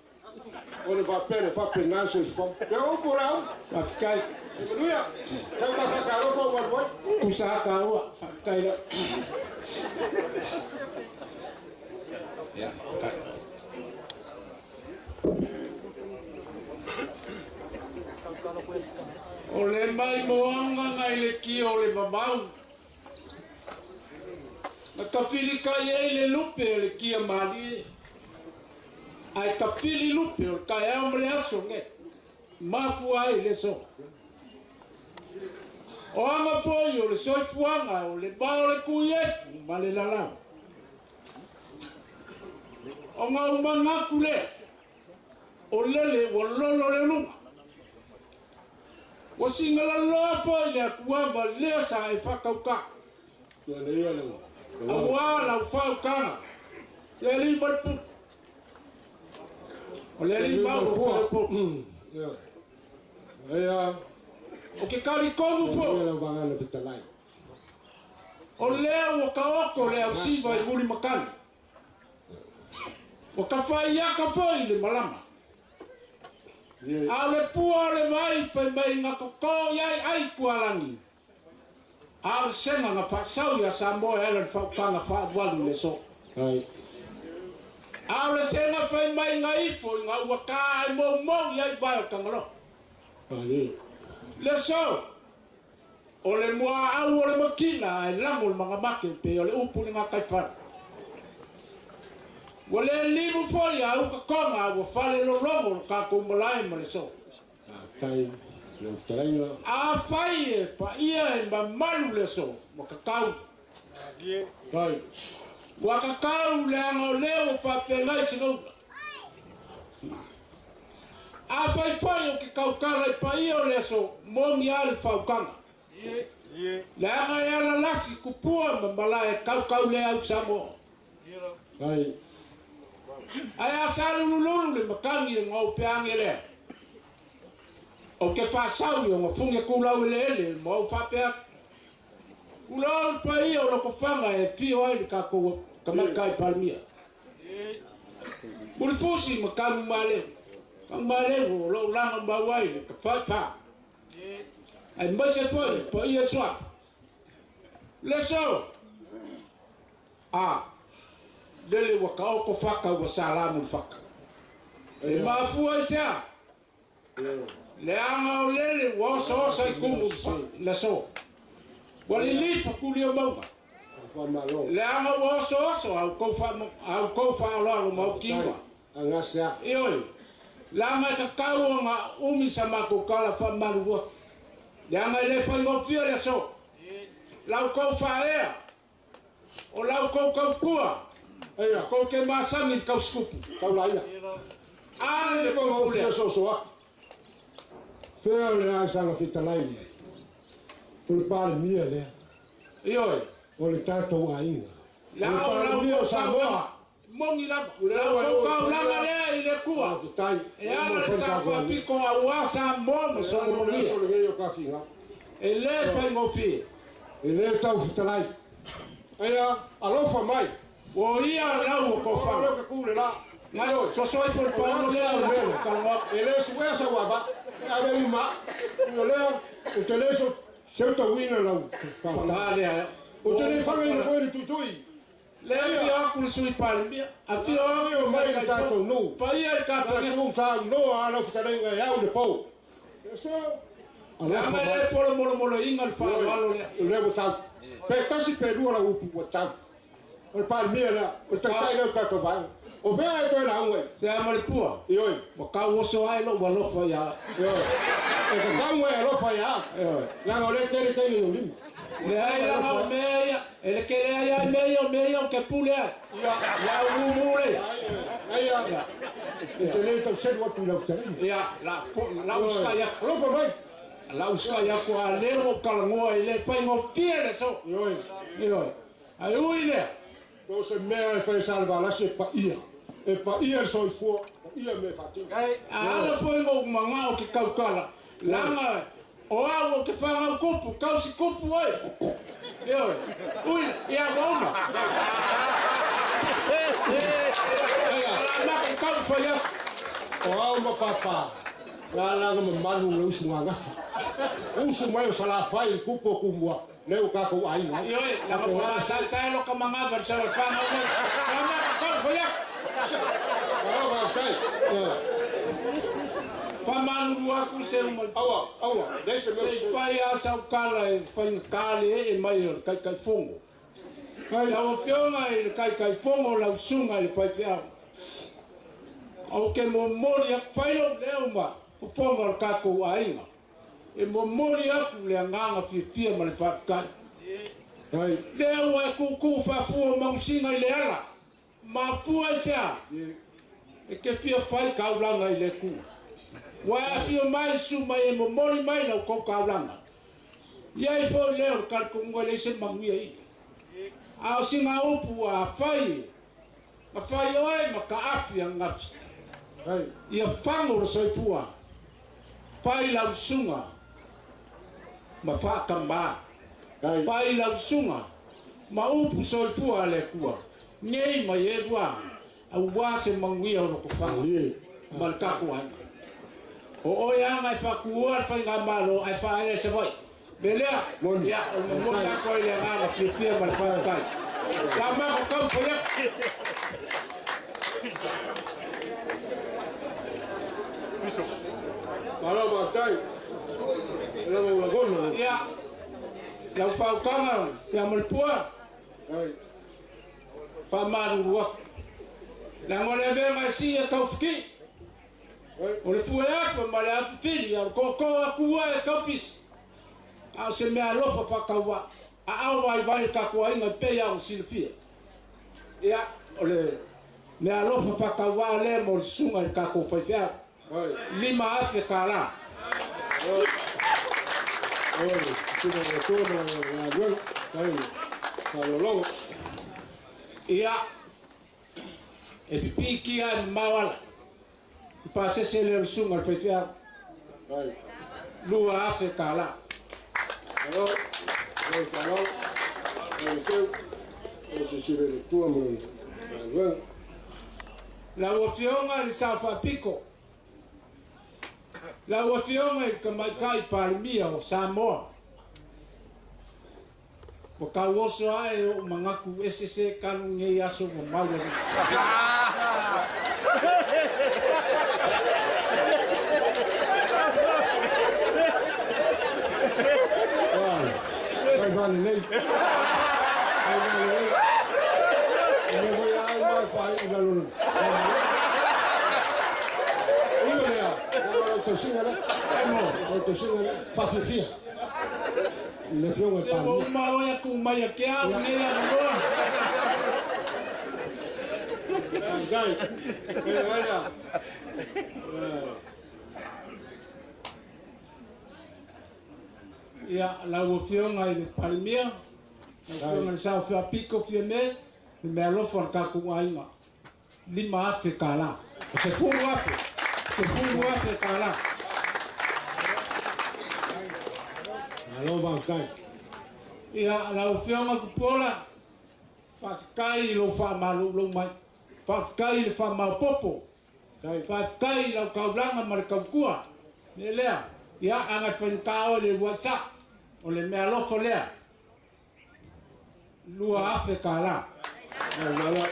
O le faapea le faapena le soifuaga. Ia upu o le au. Faafetai. Manuia. Tau ka whakaalofa ua alu ai. Tusa tāua. Faafetai la. Ia, O le maimoaga nai le kia o le mamau. Na tafilikai ai le lupe o le kia malie. Ae tafili lupe o le taeao ma le aso nei. Mafua ai le aso. O aga foi o le soifuaga o le va o le kuiefu ma le lalau. O gaumagaku lea. O lele ua lolo le uluga. Ua sigalaloa foi le Atua ma lea sa e faatauta. Auā lau faaukaga. Le alii ma le pulu. O le alii mau o Faleupolu. O ke talitonu foi. O lea ua taoto le ausiva i Mulimakani. Ua tafaiaka foi le malama. A o le pua o le vai fai mai na totō i ai ai tualagi. A o le sega na faasau ia Samoa e ala i le faautaga faaalualu i le aso. A o le sega fai mai na ifo i na ua ta ai moumou i ai vae o Tagaloa. Le aso, o le muaau o le makina ae lago le magamake pei o le upu i le gataifale. Ua le limu foi a uka toga ua fale lologo lo tatou malae ma le aso. Afai e paia e mamalu le aso, ua tatau. Ua tatau leaga o lea ua faafeagai se gauga. Afai foi o ke tautala i paia o le aso, moni lava le faautaga. Leaga e alalasi tupua ma malae kaukau le au Samoa. Ae a salulululu le matagi e gaupeage lea. O ke faasau i ona fuge kulau eleele ma ou faapea atu. Tulou le paia o Lotofaga e afio ai le tatou tamaitai Palemia. Mulifusi ma Tanumaleu. Tanumaleu o lou laga mau ai le tafaifā. Aemaise foi le paia Suafa. Le aso, a lele ua taoto faka ua salamu le faka. E mafua i se a? Leaga o lele ua osoosa i kumu le aso. Ua lilifa kulia mauga. Leaga ua osooso a outou faaaloalo ma ou kiuga. Ioe, leaga e tatau ona umi sa matou tala faamalu atu. Leaga e le faigofie le aso. La outou faaea, o la outou tautua, tou te masani i le tausitupu. A le upu lea. Fea o le a saga fetalai i ai? O le Palemia lea. Ioe. O le tatou aiga. O le Leaga o la Palemia o outou Samoa. taulaga, moni lava. O le La ua e outou o taulaga lea i le Atua. Faafetai. E ala le sa faapito auā Samoa ma sona manuia. E le faigofie. E le tau fetalai. Aia, alofa mai. Ua ia lau o tofaga. O leo ke kule la. Ngai, soso ifo le paano lea o le talanoa. E le suea sa uava. E ave uma. O lea, o te le so seu tauina lau. Pagaā lea. O te le whanga i le koe le tuitui. Le afio atu le Sui Palemia, afio atu Afio mai le tatou nuu. Paia i le Kapeneta. Tatou saunoa a lau fetalaiga e au le pou. So, Alofa mai. Mai. Le polo molo molo inga le faaaloalo lea. O lea ua tau. Pe tasi pe lua lau upu ua tau. O le Palemia lea, o le taitai lea o le tatou vaega. O fea e toe lauga ai? Se a ma le pua. Ioe. Ua kauoso ae lou alofa iā. Ioe. E tatau e alofa ia. Ioe. Leaga o lea e tele taimi i ou lima. Leai laga o mea ia. E le kele ai ai mea ia o mea ia o ke pule ai. Ia. Ia ulumu le. Aia. E te le tau selu atu i lau fetalaiga. Ia, la la uskai aku. Alofa mai. La uskai aku a lea ua ou kalagoa i le faigofie le aso. Ioe. Ioe. Ai ui lea. So o se mea e fai salevalasi e paia. E paia le soifua, paia mea e faatino. A ala foi ma ou magao ke kaukala. Laga o au o ke fagau kupu, kausi kupu oe. Ioe. Ui, ia ua uma. Aia. La maka kau fai aku. O au ma papa, lalaga mamalu le usu gagafa. Usu mai o Salafai i kupu o Tumua, lea ua tatou aiga ai. Ioe, laga ua masaesae lo ka magava i le sau o le fagau mai. La maka kau fai aku. Malo faafetai. Faamalulu aku se uma. Aua, aua, leai se mea o Se sese. fai a saukala e faigata le ee mai o le kaikaifogo. Lau afioga i le kaikaifogo o lau suga i le faifeau. Ou ke momoli aku fai lou leo ma fofoga o le tatou aiga. E momoli aku le agaga fiafia ma le faafetai. Ai. Lea ua e kūkū faafua magusiga i le ala. Mafua i sea. E ke fia fai kaulaga i le Atua. Ua e afio mai su mai e momoli mai lau kou kaulaga. Ia i foi lea o le kalikonuga e leai se manuia i. A o siga upu ua afai. Ma fai oe ma kaafi angafi. Ai. Ia fago le soifua. Fai lau suga. Ma faakamā. Ai. Fai lau suga. Ma upu soifua a le Atua. Nei ma ie lua. Auā se manuia o loko faga. Malie. Ma le tatou aiga. O oe aga e faakuua le faigamalo ae faaea i Savaii. Me lea, Moni. ia, o le momoli atu ai le agaga fiafia ma le faafetai. La mako kau fai aku. Malo faafetai. E lava ua lagona. Ia, lau faukaga ia ma le pua, Ai. faamalulu aku. Leaga o le avega e sii e taufiki. O le fue afa ma le apipili, a o le kokoa akua e taupisi. A o se mea alofa faatauvaa. Aao vaivai le tatou aiga e pei lava ona silafia. Ia, o le mea alofa faatauvaa lea mo le susuga i le tatou faifeau. Ai. 5,000 kālā. Oi, sina ua tua ma le galuega. Ai. Faalologo. Ia, e pipiikia e mamao ala. I pasese lea o le susuga i le faifeau. Ai. 2,000 kālā. Malo. Oi, faalolo. Oi, teu. Oi, silasila i le Atua ma le galuega. Lau afioga i le sao faapiko. Lau afioga i le tamaitai Palemia o Samoa. Ua tauoso ae oʻu manatu ese se kalu nei aso ua mau alii. Ai. Fai valelei. Fai valelei. O mea foi ai mai fai i lalo. Io lea, lalo lau tausiga lea. Lau tausiga lea, faafiafia. Le afioga i Se ua Palemia. uma oe aku mai a ke au nei avanoa. Faafetai. E aia. Ia, lau afioga i le Palemia, lau afioga i le sao faapiko Fiame, le mea alofa o le tatou aiga. 5,000 kālā. O 10,000. 10,000 kālā. Malo faafetai. Ia, lau afioga Tupuola, faafetai i lou faamaloulou mai. Faafetai i le faamaopopo. Faafetai i lau kaulaga ma le tautua. Me lea, ia, aga e faigata oe le WhatsApp. O le mea alofa lea. 2,000 kālā. Ai, malo.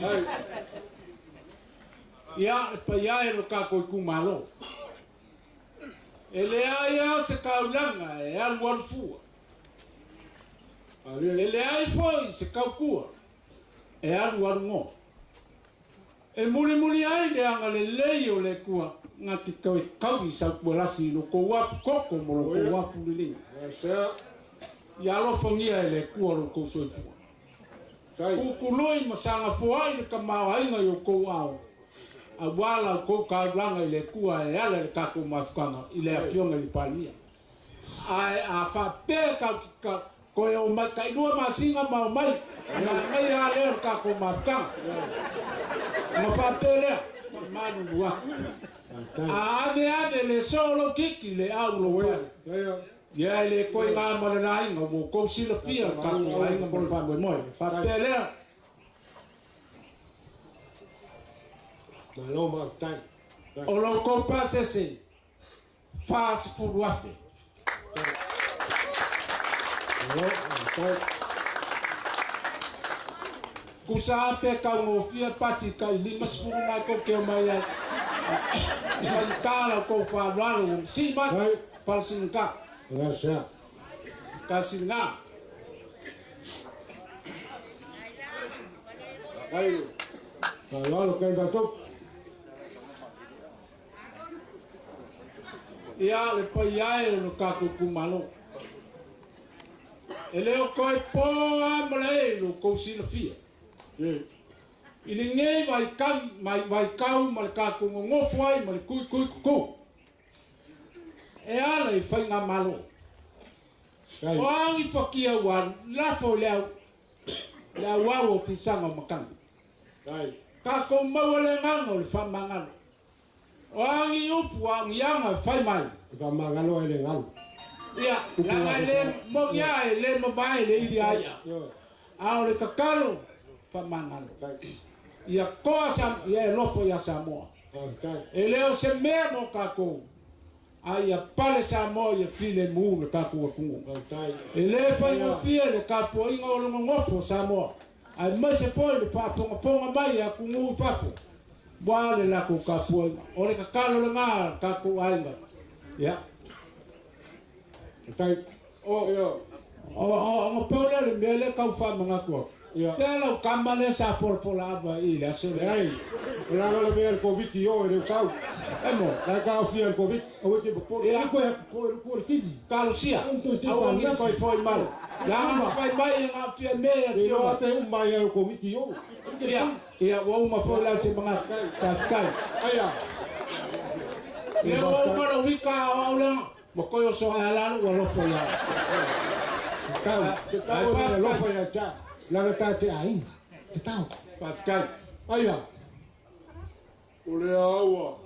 Ai. Ia le paia e lo kākou itumalo. E leai lava se taulaga e alualu fua. E leai foi se tautua e alualu goa. E mulimuli ai le agalelei o le Atua na te toe taui sautualasi i lo tou afu toto ma lo tou afu lelei. Ia alofagia e le Atua lo tou soifua. Kukului ma sagafoai le tamaoaiga i outou ao, auā la outou taulaga i le Atua e ala i le tatou mafutaga i le Afioga i le Palemia. Ae a faapea tatou te toe o mai tailua masina ma omai, manaia lava lea o le tatou mafutaga. Ona faapea lea, faamalulu atu. A ave ave le soo lou titi le au lou pale. Ia e le toe gā ma le laina ua outou silafia le tatou aiga ma le faamoemoe. Faapea lea. O lo outou pasese, 40,000. Tusa ape kaugofie pasi kai 50 mai kou ke o mai ai. Mai tāla o kou whālualu, si mai, falsinga. Kasinga. Ia le paia e o le kākou itumalo. E le o koe pō a ma le e lo kou silafia. I lenei vaitau ma le kākou gogofo ai ma le kuikui kuku. E ala i faigamalo. O agi fakia ua lafo i le auau o pisaga o makani. Kākou maua le agaga o le faamagalo. O agi upu a agiaga e fai mai. Faamagalo ai le galu. Ia, laga e le moni a e le mamae le ili aia. A o le tatalo, faamagalo. Ia toa ia e lofo ia Samoa. E le o se mea mo kākou. A ia pale Samoa ia filemu le tatou atunuu. E le faigofie le tapuaiga o le gogofo o Samoa. Aemaise foi le faafogafoga mai atunuu i fafo. Ua le latou tapuaiga. O le tatalo lenā a le tatou aiga. Ia. O pau lea o le mea lea tau faamanatu atu. Pea lau tama lea sa folafola ava i le aso lea. Leai, o laga le mea le Covid i o e le sau. E mo. La ka ofia le Covid, aua te popole. Ia. Koe koe koe le tini. Talosia. Aua ni koe foi mai. Laga ma fai mai e ngā fia mea E ki loa o. te umai e o Covid i o. Ia, ia, ua uma foi la se manga. Faafetai. Aia. Ia ua uma lau wika au au lea. Ma koe o so ai lalo ua lofo ia. Tau, te tau o le lofo ia ta. Laga ta te aiga. Te tau. Faafetai. Aia. O le aua.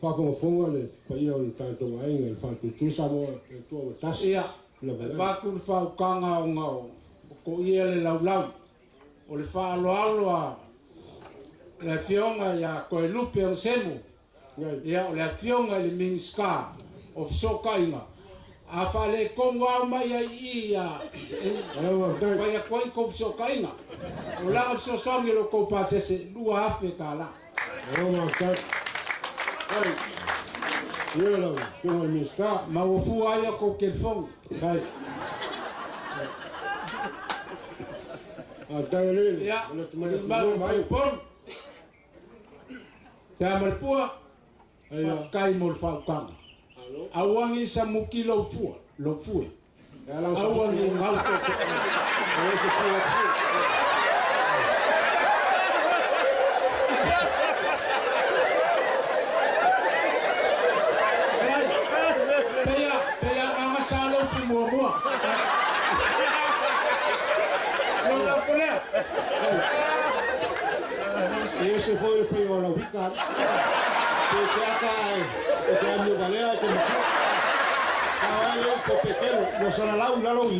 Whakongafonga le paia o le tātou aiga, le whātutu Samoa, le tua o tasi. Ia, Le valega. avatu le faukaga ona o koia le laulau. O le faaaloalo a le afioga ia Koelupe Onasemu. Ia, o le afioga i le Minista o Fesootaiga. A faaletonu ao mai ai i ia, fai atu ai kou fesootaiga. O laga fesoasoani o lo kou pasese, 2,000 tālā. Ia lau, afioga i le Minista. Ma ua fua ai a kou telefoni. A tai le, Ia, o le tumai malu mai. polu. Te amalipua, Aia. faafetai mo le faukaga. Auagi sa muki lou fua, lou fue. Auagi gau toto. Peia, peia aga sa lou pu muamua. Lou lau lea. E se foi le whai o lau wika. Te te ata e, e te amio valea e te matua. Ka wai leo ko pekelo, mo sara lau lalo i.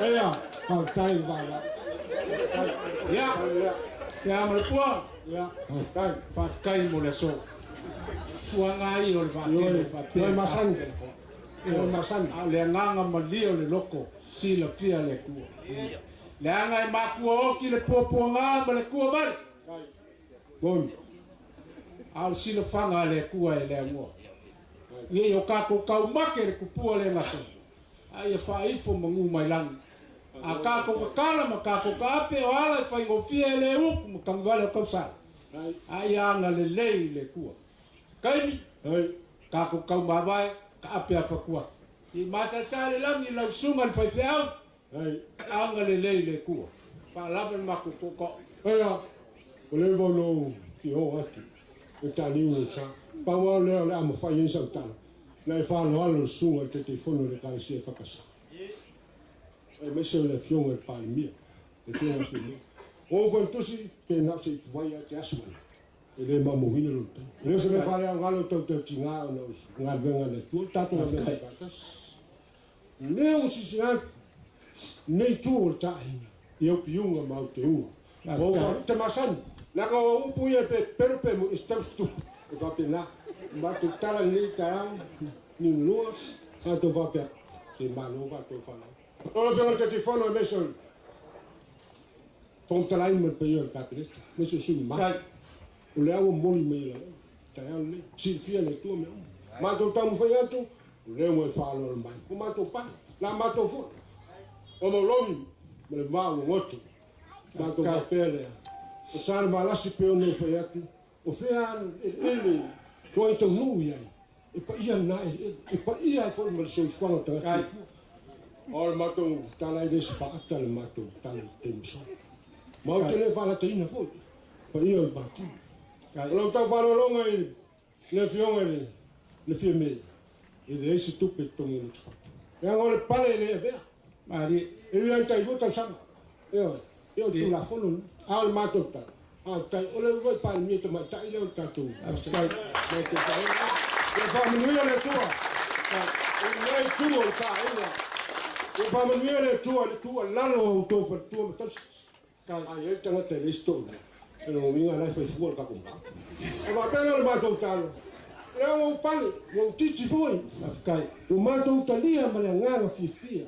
Ea, faafetai vala. Ia, te amalipua. Ia, faafetai. Faafetai mo le aso. Suaga ai o le vaatele Ioe, faapea. ioe masani. Ioe masani. A o le agaga malie o le loko. Silafia le Atua. Leaga e makua oti le puapuaga ma le tua vale. Moni. A o le silafaga a le Atua e le agoa. Ia i o kākou taumate le tupua le gata. A ia faaifo manu mai lagi. A kākou kakala ma kākou kaape o ala e faigofie e le uku ma tagivale o tausala. A ia agalelei le Atua. Kaimi, kākou taumavae, kaape a fatua. I masaesa le lagi lau susuga le faifeau, agalelei le Atua. Faalava le matou tootoo. Ia, ua leva ona ou fia oo atu i le taaliu o le sa. Pau lava lea o le a mafai ai sau tala, na e faaaloalo i le susuga i le Taitaifono o le Ekalesia EFKS, aemaise o le Afioga i le Palemia, le Afioga ia Fiamē. O ou faletusi, pe na o se ipuvai lava e te asu ai, e le maumauina lou taimi. E le o se mea faaleaoga lou tautautiga ona o galuega a le Atua, le tatou galuega faifaatasi. O lea ua silasila atu lenei itu o le taaiga i au piuga ma au teuga. Ua ou faapea, masani, leaga o upu ia pe pepelo pe moni, e tatau se tupu. E faapena, matou tala i lenei taeao, niulua, matou faapea, se malo fatou faalau. Lau Afioga i le Taitaifono aemaise o le Fofoga Fetalai ma le paia o le Kapeneta, aemaise o sui usufono mamalu, o lea ua momoli mai e lau taeao lenei, silafia e le Atua mea uma. Matou taumafai atu, o lea ua e faaaloalo mai, ua matou pale, la matou foi, ua maulogi ma le va ua goto. Matou faapea lea, o sa le malasi pei ona ou fai atu, o fea eleele tuai taunuu i ai, e paia lena eleele, e paia ai foi ma le soifuaga o tagata soifua. O le matou tala e le se faata le matou tala i le taimi sola. Ma ou te le faalataina foi paia o le Pati. O lau tau faaaloaloga i le Afioga i le Fiamē, e leai se tupe i totonu o Lotofaga. Leaga o le pale e le avea. Malie. E ui lava i tai 2 tausaga. Ioe. Ia o le Tulafono lena. A o le matou tala, faafetai, o le uluai Palemia tamaitai lea o le tatou Faafetai. Matou faaiuga. Ia faamanuia le Atua i lenei itu o le taaiga. Ia faamanuia le Atua i le tuualalo a outou faletua ma tausi. A i ai le tagata e leai se toeaina, o lona uiga o la e fai fua le tatou mataupu. Ona faapea lea o le matou talo, o lea ua ou pale, ua ou titi foi. Faafetai. Ua matou talia ma le agaga fiafia,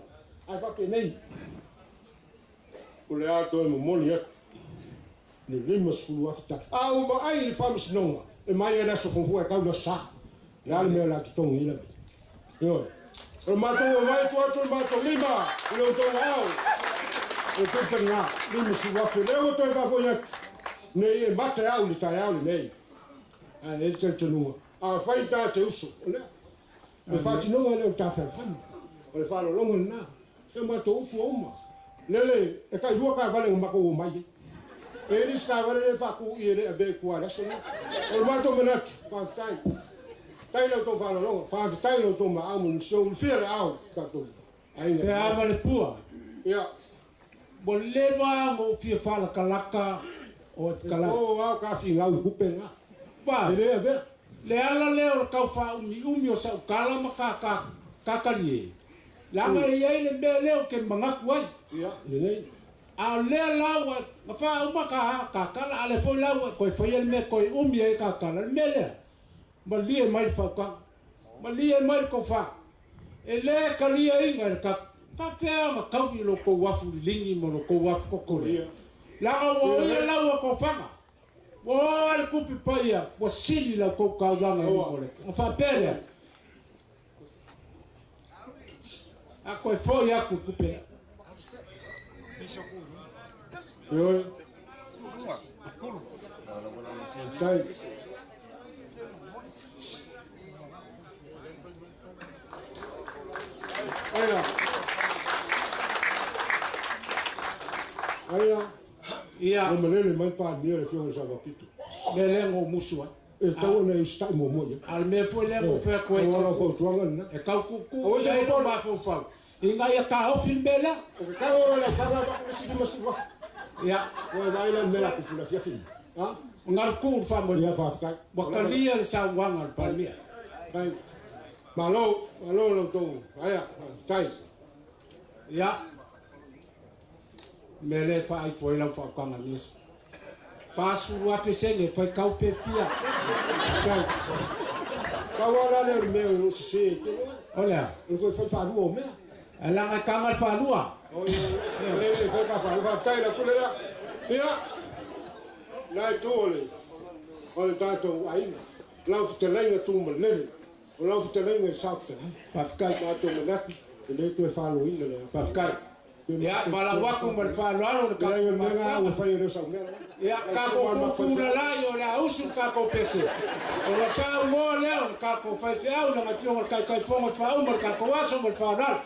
ae faapenei, o le a toe momoli atu le 50,000 tala. A ou vaai i le faamasinoga, e mai ai le aso fuafua e tau le aso Sa. O le a le mea o le a totogi ai le vai? Ioe. O le matou omai atu atu le matou lima i lo outou aao. O le tupe lena, 50,000. Lea ua toe faafoi atu, nei e mate au i le taeao lenei. Ae i ai le talitonuga, afai ta te uso, o lea, o le faatinoga lea o le ta fealofani. O le faaaloaloga lena. E matou ufu uma. Lele, e tailua taavale na matou omai ai. E i ai le isi taavale lea e faatuia e le avea i tua i le aso lea. O le matou manatu, faafetai. Faafetai i la outou faaaloaloga, faafetai i la outou maau ma le misiou, ulufia le aao i tatou aiga. Se ava le pua. Ia. Ua leva ona ou fia faalakalaka o e fetalai. E po lava ka finau i tupe na. Ba. E le avea. Le ala lea o le tau faaumiumi o sau tala ma ka ka talie, leaga e i ai le mea lea ou te manatu ai. Ia, lelei. A o lea la ua na faauma ka ka tala, a o lea foi la ua e toe faia le mea e toe umi ai ka tala, le mea lea, malie mai le faautaga, malie mai le tofa. E le taliaina e le tatou. Faapefea ona taui lo tou afu liligi ma lo tou afu kokole, leaga ua o ia lau tofaga. Ua oo lava le tupe paia ua sili la outou taulaga i luga o le. Ona faapea lea, a toe foi atu le tupe lea. Ioe. Faafetai. Aia. Aia. Ia. Ua malele mai le Palemia le Afioga i le Sao Faapito. Mea lea na ou musu ai. E tatau ona e usitai muamua i ai. A o le mea foi lea na ou fai atu ai. O lau fautuaga lena. E tau tuutuu i ai lou mafaufau ina ia taofi le mea lea. O ke tau o le fana ma le isi 50,000. Ia. Ua vaai la le mea la tupu i le afiafi nei. Ha? Galu tu le faamoemoe. Ia, faafetai. Ua talia le saunoaga a le Palemia. Faafetai. Malo, malo la outou. Aia, faafetai. Ia. Le mea lea e faaifo ai lau faautaga i lenei aso. 40,000 sene e fai kau pe fia. Faafetai. Pau lava la lea o le mea o lo o sese ai tele oe. O le a? O le toe fai faalua o mea. Alanga kanga le faalua. Le fai ka faalua faafetai la pule lea. Ia na itu o le tatou aiga. Lau fetalaiga tumalele. O lau fetalaiga i sa fetalai. Faafetai. Matou manatu e le toe faaloina lea. Faafetai. Ia palau aku ma le faaaloalo le Leai o le mea tatou ua fai e le sau mea. Ia kako kuku lalai o le ausu kako pese. O le sau mo lea o le kako faifeau na ngafioga le kaikaifoga faauma le kako aso ma le faaaloalo.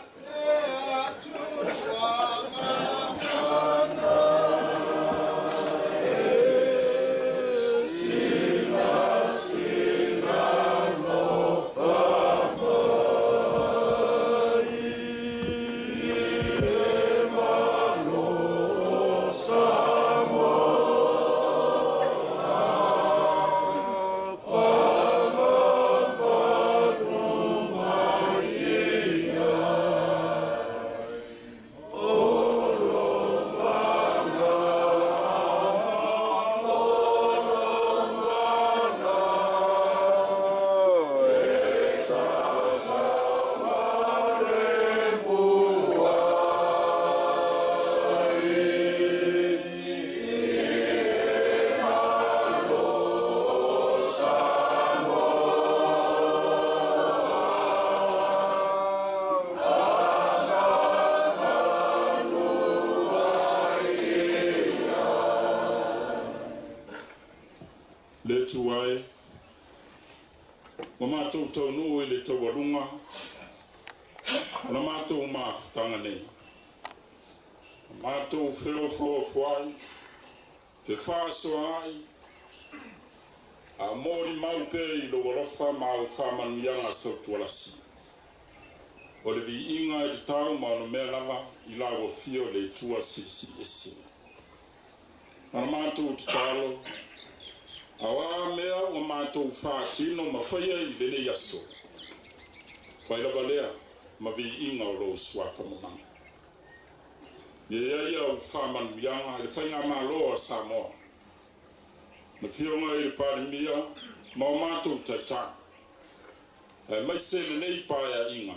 Le tuai, ua matou taunuu i le taualuga o la matou mafutaga nei. Matou feofaofoai, fefaasoaai, a molimau pea i lou alofa ma au faamanuiaga sautualasi. O le viiga e tatau ma ona mea lava i lau afio le Atua Silisili Ese. Na matou tatalo, auā mea ua matou faatino ma faia i lenei aso. Fai lava lea ma viiga o lou suafa mamana. Ia ia au faamanuiaga i le faigamalo a Samoa. Na fioga i le Palemia ma o matou taitai. Aemaise lenei paeaiga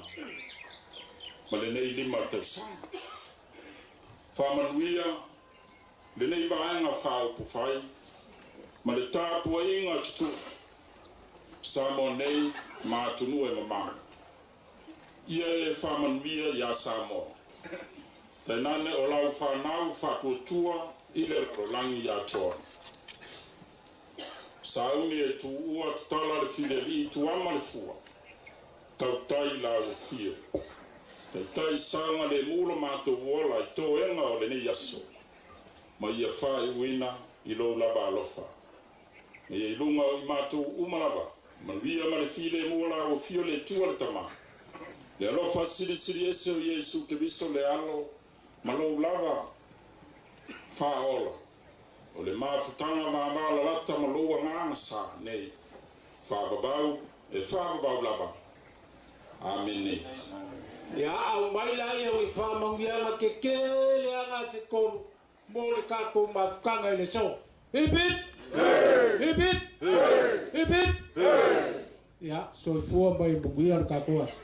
ma lenei 5 tausaga. Faamanuia lenei vaega faaupufai ma le tapuaiga tutuu Samoa nei ma atunuu e mamao. Ia e faamanuia iā Samoa. Tainane o lau fanau faatuatua i le lalolagi atoa. Sauni e tuua tatala le filialii tuama le fua. Tautai la ua. Taitai saoga le mulo matou ola i toega o lenei aso. Ma ia faaiuina i lou lava alofa. Ma ia iluga o i matou uma lava. Manuia ma le file mua la ua fio le tua le tama. Le alofa silisili ese o Iesu Keriso le alo ma lou lava faaola. O le mafutaga vavalalata ma lou agaga sa nei. Faavavau e faavavau lava. Amene. Ia au mai la ia o i whamangianga ke kele anga se kolu mo le kako mafukanga i le so. Hip hip! Hip hip! Hip hip! Ia, soifua mai munguia le kako aso.